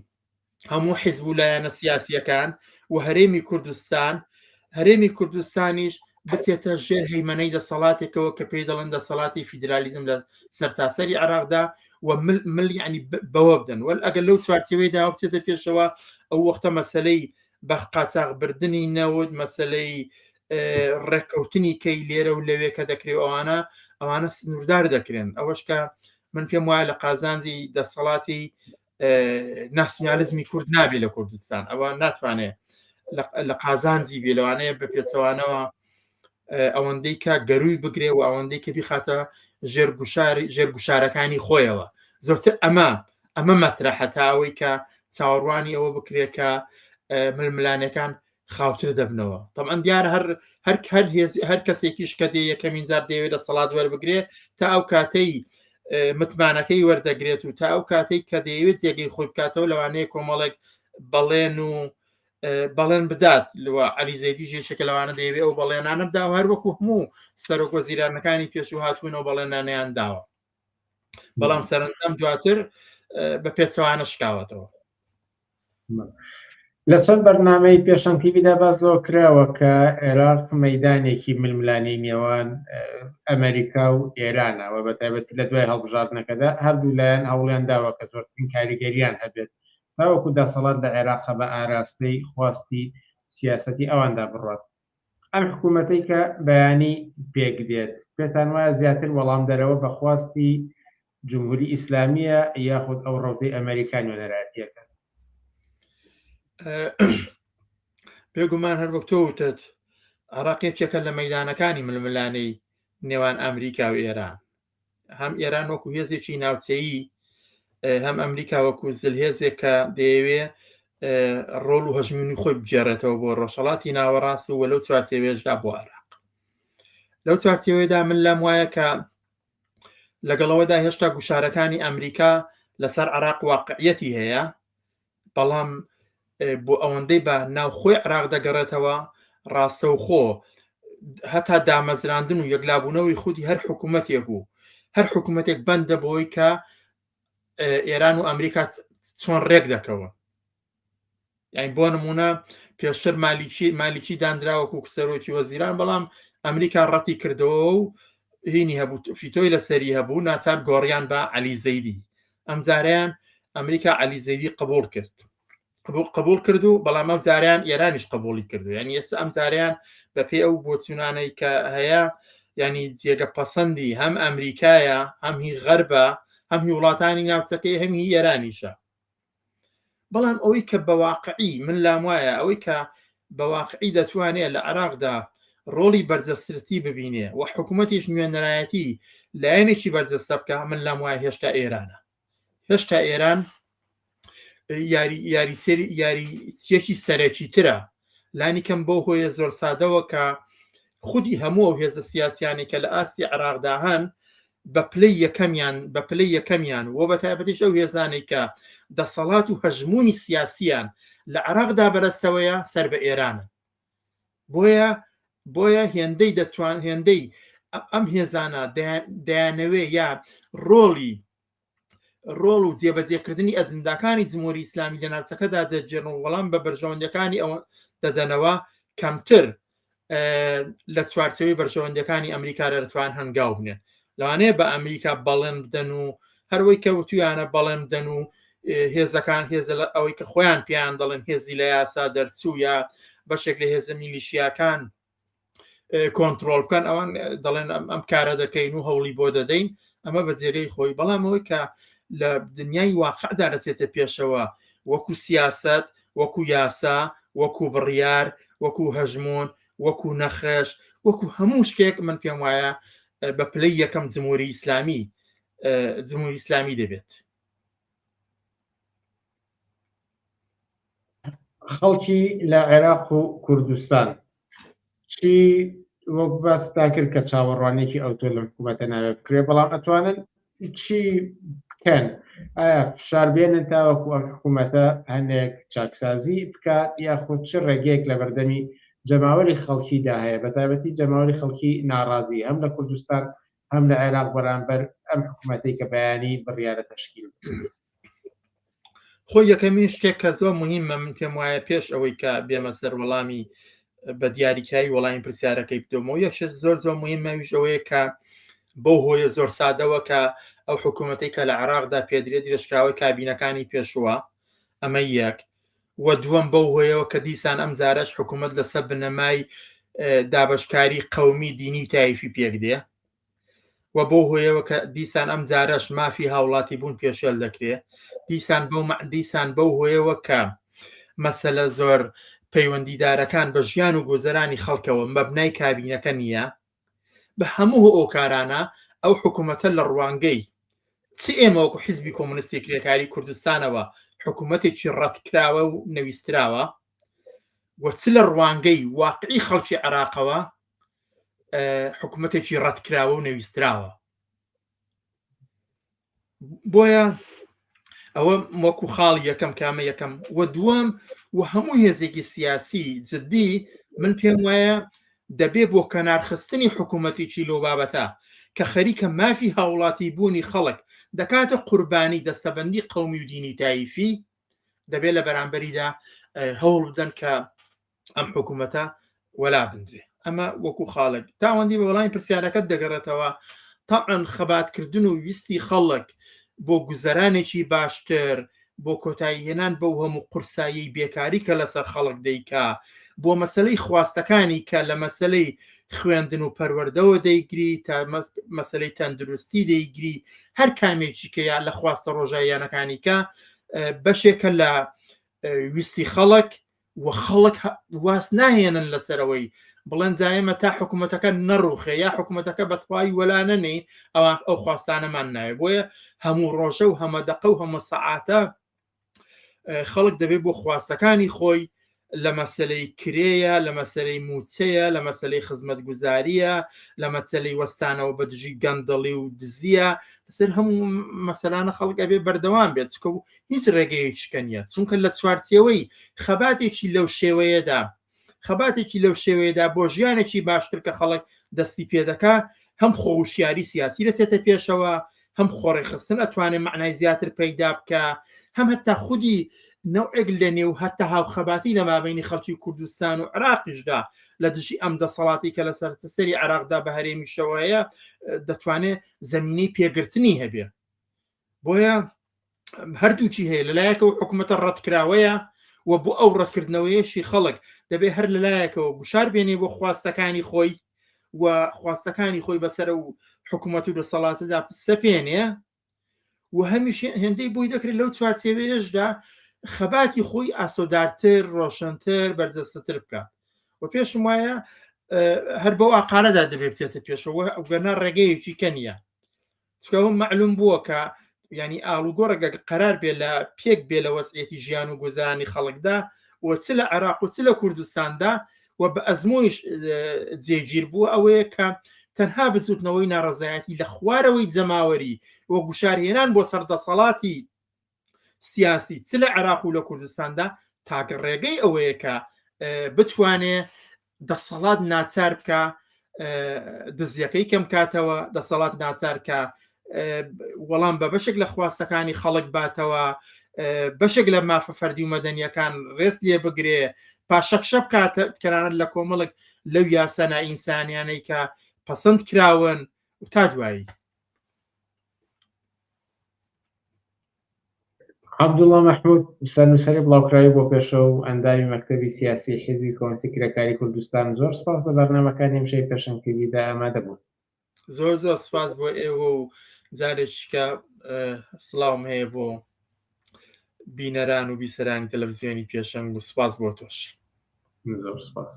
هەموو حیزب و لایەنە سیاسیەکان و هەرێمی کوردستان هەرێمی کوردستانیش بچێتە ژێر هەیمەنەی دەسەڵاتێکەوە کە پێی دەڵێن دەسەڵاتی فیدرالیزم لە سەرتاسەری عراقدا و مل مل یعنی بەوە بدەن وەل ئەگەر لەو چوارچێوەیدا بچێتە پێشەوە ئەو وەختە مەسلەی بە قاچاغبردنی نەوت مەسلەی ڕێککەوتنی کەی لێرە و لەوێ کە دەکرێت ئەوانە ئەوانە سنووردار دەکرێن ئەوەش کە من پێم وایە لە قازانجی دەسەڵاتی ناسیۆنالیزمی کورد نابێ لە کوردستان ئەوە ناتوانێت لە قازانجی بێ لەوانەیە بە پێچەوانەوە ئەوەندەی کە گەروی بگرێ و ئەوەندەی کە بیخاتە ژێر گوشاری ژێر گوشارەکانی خۆیەوە زۆرتر ئەمە ئەمە مەترەحە تا ئەوەی کە چاوەڕوانی ئەوە بکرێت کە ململانەکان خاوتر دەبنەوە طبعا دیارە هەر هەر هەر هێز هەر کەسێکیش کە دێ یەکەمین جار دەیەوێت دەسەڵات وەربگرێ تا ئەو کاتەی متمانەکەی وەردەگرێت و تا ئەو کاتەی کە دەیەوێت جێگەی خۆی بکاتەوە لەوانەیە کۆمەڵێک بەڵێن و بەڵێن بدات لەوە علی زەیدی یەکێکە لەوانە دەیەوێت ئەو بەڵێنانە بدا و هەروەکو هەموو سەرۆک وەزیرانەکانی پێشوو هاتوونەوە بەڵێنانیان داوە بەڵام سەرەنجام دواتر بە پێچەوانە شکاوەتەوە لە چەند بەرنامەی پێشەنگ تیڤیدا باس لەوە کراوە کە عێراق مەدانێکی ململانێی نێوان ئەمریکا و ئێرانە و بە تایبەتی لە دوای هەڵبژاردنەکەدا هەردوو لایەن هەوڵیان داوە کە زۆرترین کاریگەریان هەبێت تاوەکو دەسەڵات لە عێراق بە ئاراستەی خواستی سیاسەتی ئەواندا بڕوات. ئەم حکوومەتەی کە بەیانی پێک دێت پێتان وایە زیاتر وەڵامدەرەوە بە خواستی جمهوری ئیسلامیە یاخود ئەو ڕەوتەی ئەمریکا نوێنەرایەتیەکە؟ بێگومان هەر وەک تۆ وتت عراق یەکێکە لە مەدانەکانی ململانێی نێوان ئەمریکا و ئێران هەم ئێران وەکو هێزێکی ناوچەیی هەم ئەمریکا وەکو زلهێزێک کە دەیەوێ ڕۆڵ و هەژمونی خۆی بگێڕێتەوە بۆ ڕۆژهڵاتی ناوەڕاست و لەو چوارچێوێشدا بۆ عراق لەو چوارچێوەیەدا من لام وایە کە لەگەڵەوەدا هێشتا گوشارەکانی ئەمریکا لەسەر عراق واقعیەتی هەیە بەڵام بۆ ئەوەندەی بە ناوخۆی عراق دەگەڕێتەوە ڕاستەوخۆ هەتا دامەزراندن و یەکلابوونەوەی خودی هەر حکوومەتێک و هەر حکوومەتێک بەندە بۆی کە ئێران و ئەمریکا چۆن ڕێک دەکەون یعنی بۆ نمونە پێشتر مالیکی مالیکی دانراوەکو سەرۆکی وەزیران بەڵام ئەمریکا ڕەتی کردەوە و هینی هەبوو فیتۆی لەسەری هەبوو ناچار گۆڕیان بە عەلی زەیدی ئەمجارەیان ئەمریکا عەلی زەیدی قبول کرد قبول قبول کرد و بەڵام ئەم جاریان ئێرانیش قبولی کردو یعنی ئێستا ئەم جاریان بە پێی ئەو بۆچوونانەی کە هەیە ینی جێگە پەسەندی هەم ئەمریکایە هەم هی غەربە هەم هی وڵاتانی ناوچەکەی هەم هی ئێرانیشە بەڵام ئەوەی کە بە واقعی من لام وایە ئەوەی کە بە واقعی دەتوانێت لە عێراقدا ڕۆڵی بەرجەسترتی ببینێ و حکوومەتیش نوێنەرایەتی لایەنێکی بەرجەستە بکە من لام وایە هێشتا ئێرانە هێشتا ئێران یاری یاریچێری یاریچیەکی سەرەکی ترە لانی کەم بەو هۆیە زۆر سادەوە کە خودی هەموو ئەو هێزە سیاسیانەی کە لە ئاستی عێراقدا هەن بە پلەی یەکەمیان بە پلەی یەکەمیان و بە تایبەتیش ئەو هێزانەی کە دەسەڵات و هەژموونی سیاسیان لە عێراقدا بەدەستەوەیە سەر بە ئێرانن بۆیە بۆیە هێندەی دەتوان هێندەی ئەم هێزانە دەیانەوێ یا ڕۆڵی ڕۆڵ و جێبەجێکردنی ئەجنداکانی جمهوری ئیسلامی لە ناوچەکەدا دەگێڕن و وەڵام بە بەرژەوەندیەکانی ئەوە دەدەنەوە کەمتر لە چوارچەوەی بەرژەوەندەکانی ئەمریکا دەتوان هەنگاو بنێن لەوانەیە بە ئەمریکا بەڵێن بدەن و هەروەی کە وتویانە بەڵێن بدەن و هێزەکان هێزە لە ئەوەی کە خۆیان پێیان دەڵێن هێزی لە یاسا دەرچوو یا بەشێک لە هێزە میلیشیاکان کۆنتترۆل بکەن ئەوان دەڵێن ئەم کارە دەکەین و هەوڵی بۆ دەدەین. ئەمە بە جێگەی خۆی بەڵام ئەوەی کە لە دنیای واقعدا دەچێتە پێشەوە وەکو سیاست وەکو یاسا وەکو بڕیار وەکو هەژمۆن وەکو نەخش وەکو هەموو شتێک من پێم وایە بە پلەی یەکەم جمهوری ئیسلامی جمهوری ئیسلامی دەبێت. خەڵکی لە عێراق و کوردستان چی وەک باستان کرد کە چاوەڕوانێکی ئەوتۆ لەم حکوومەتە ناوێ بکرێ بەڵام ئەتوانن چی بکەن ئایا فشار بێنن تاوەکو ئەم حکوومەتە هەندێک چاکسازی بکات یاخود چ ڕێگەیەک لە بەردەمی جەماوەری خەڵکیدا هەیە بە تایبەتی جەماوەری خەڵکی ناڕازی هەم لە کوردستان هەم لە عێراق بەرامبەر ئەم حکوومەتەی کە بەیانی بڕیارە تەشکیل بدرێت؟ خۆ یەکەمین شتێک کە زۆر مهمە من پێم وایە پێش ئەوەی کە بێمە سەر وەڵامی بە دیاریکراوی وەڵامی پرسیارەکەی بدەمەوە یەک شت زۆر زۆر مهمە ویش ئەوەیە کە بەو هۆیە زۆر سادەوە کە ئەو حکوومەتەی کە لە عێراقدا پێدرێت درێژکراوەی کابینەکانی پێشووە ئەمە یەک و دووەم بەو هۆیەوە کە دیسان ئەم جارەش حکوومەت لەسەر بنەمای دابەشکاری قەومی دینی و تایفی پێک دێ و بەو هۆیەوە کە دیسان ئەم جارەش مافی هاوڵاتی بوون پێشێل دەکرێ دیسان بەو دیسان بەو هۆیەوە کە مەسەلە زۆر پەیوەندیدارەکان بە ژیان و گوزەرانی خەڵکەوە مەبنای کابینەکە نییە بە هەموو هۆکارانە ئەو حکوومەتە لە ڕوانگەی چ ئێمە وەکو حیزبی کۆمۆنیستی کرێکاری کوردستانەوە حکوومەتێکی ڕەتکراوە و نەویستراوە و چ لە ڕوانگەی واقعی خەڵکی عێراقەوە حکوومەتێکی ڕەتکراوە و نەویستراوە بۆیە ئەوە وەکو خاڵی یەکەم کامە یەکەم و دووەم و هەموو هێزێکی سیاسی جددی من پێم وایە دەبێ بۆ کەنارخستنی حکوومەتێکی لەو بابەتە کە خەریکە مافی هاوڵاتی بوونی خەڵک دەکاتە قوربانی دەستەبەندی قەومی و دینی تایفی دەبێت لە بەرامبەریدا هەوڵ بدەن کە ئەم حکوومەتە وەلا بندرێ ئەمە وەکو خاڵێک تاوەندی بە وەڵامی پرسیارەکەت دەگەڕێتەوە تاعن خەباتکردن و ویستی خەڵک بۆ گوزەرانێکی باشتر بۆ کۆتایی هێنان بەو هەموو قورسایی بێکاری کە لەسەر خەڵک دەیکا بۆ مەسلەی خواستەکانی کە لە مەسلەی خوێندن و پەروەردەوە دەیگری تا مەسلەی تەندروستی دەیگری هەر کامێکی کە یا لە خواستە ڕۆژاییانەکانی کە بەشێکە لە ویستی خەڵک و خەڵک واز ناهێنن لەسەرەوەی بڵێن جا ئێمە تا حکوومەتەکە نەڕوخێ یا حکوومەتەکە بەتوای وەلا نەنێ ئەوان ئەو خواستانەمان ناوێ بۆیە هەموو ڕۆژە و هەمە دەقە و هەمە سەعاتە خەڵک دەبێت بۆ خواستەکانی خۆی لە مەسلەی کرێیە لە مەسلەی موچەیە لە مەسلەی خزمەتگوزاریە لە مەسلەی وەستانەوە بە دژی گەندەڵی و دزیە لەسەر هەموو مەسەلانە خەڵک ئەبێ بەردەوام بێت چکە و هیچ ڕێگەیەکی کە نییە چونکە لە چوارچێوەی خەباتێکی لەو شێوەیەدا خەباتێکی لەو شێوەیەدا بۆ ژیانێکی باشتر کە خەڵک دەستی پێدەکا هەم خۆوشیاری سیاسی دەچێتە پێشەوە هەم خۆڕێکخستن ئەتوانێت معنای زیاتر پەیدا بکە هەم هەتا خودی نەوعێک لە نێو هەتا هاوخەباتی لە مابینی خەڵکی کوردستان و عراقیشدا لە دژی ئەم دەسەڵاتی کە لە سەرتەسەری عراقدا بە هەرێمیشەوە هەیە دەتوانێت زمینەی پێگرتنی هەبێ بۆیە هەردووکی هەیە لەلایەکەوە حکوومەتە ڕەتکراوەیە و بۆ ئەو ڕەتکردنەوەیەشی خەڵک دەبێ هەر لەلایەکەوە گوشار بێنێ بۆ خواستەکانی خۆی و خواستەکانی خۆی بەسەر و حکوومەت و دەسەڵاتەدا سەپێنێ و هەمیشە هێندەی بۆی دەکرێت لەو چوارچێوەیەشدا خەباتی خۆی ئاسۆدارتر ڕۆشنتر بەرجەستەتر بکات و پێشم وایە هەر بەو ئاقارەدا دەبێت بچێتە پێشەوە ئەوگەنا ڕێگەیەکی کە نییە چونکە ئەوە مەعلوم بووە کە ینی ئاڵوگۆڕێک ئەگەر قەرار بێ لە پێک بێ لە وەزعیەتی ژیان و گوزەرانی خەڵکدا و چ لە عێراق و چ لە کوردستاندا و بە ئەزمۆیش جێگیر بووە ئەوەیە کە تەنها بزوتنەوەی ناڕەزایەتی لە خوارەوەی جەماوەری و گوشارهێنان بۆ سەر دەسەڵاتی سیاسی چ لە عێراق و لە کوردستاندا تاکە ڕێگەی ئەوەیە کە بتوانێ دەسەڵات ناچار بکە دزیەکەی کەم کاتەوە دەسەڵات ناچار کە وەڵام بە بەشێک لە خواستەکانی خەڵک باتەوە بەشێک لە مافە فەردی و مەدەنیەکان ڕێز لێ بگرێ پاشەکشە بکات تەنانەت لە کۆمەڵک لەو یاسا نائینسانیانەی کە پەسەند کراون و تا دوایی. عەبدوڵا مەحمود، سەرنووسەری بڵاوکراوی بۆپێشەوە و ئەندامی مەکتەبی سیاسیی حیزبی کۆمۆنیستی کرێکاریی کوردستان، زۆر سپاس لە بەرنامەکانی ئەمشەوی پێشەنگ تیڤیدا ئامادە بوون. زۆر زۆر سپاس بۆ ئێوە و جارێکیکە سڵاوم هەیە بۆ بینەران و بیسەرانی تەلەڤزیۆنی پێشەنگ و سپاس بۆ تۆش. زۆر سپاس.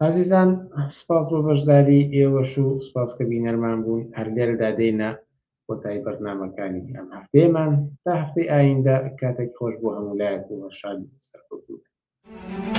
ئازیزان سپاس بۆ بەشداری ئێوەش و سپاس کە بینەرمان بوون هەر لێرەدا دێینە کۆتایی بەرنامەکانی ئەم هەفتەیەمان تا هەفتەی ئایندە کاتێک خۆش بۆ هەموو لایەک و هەر شاد و سەرکەوتوو بن.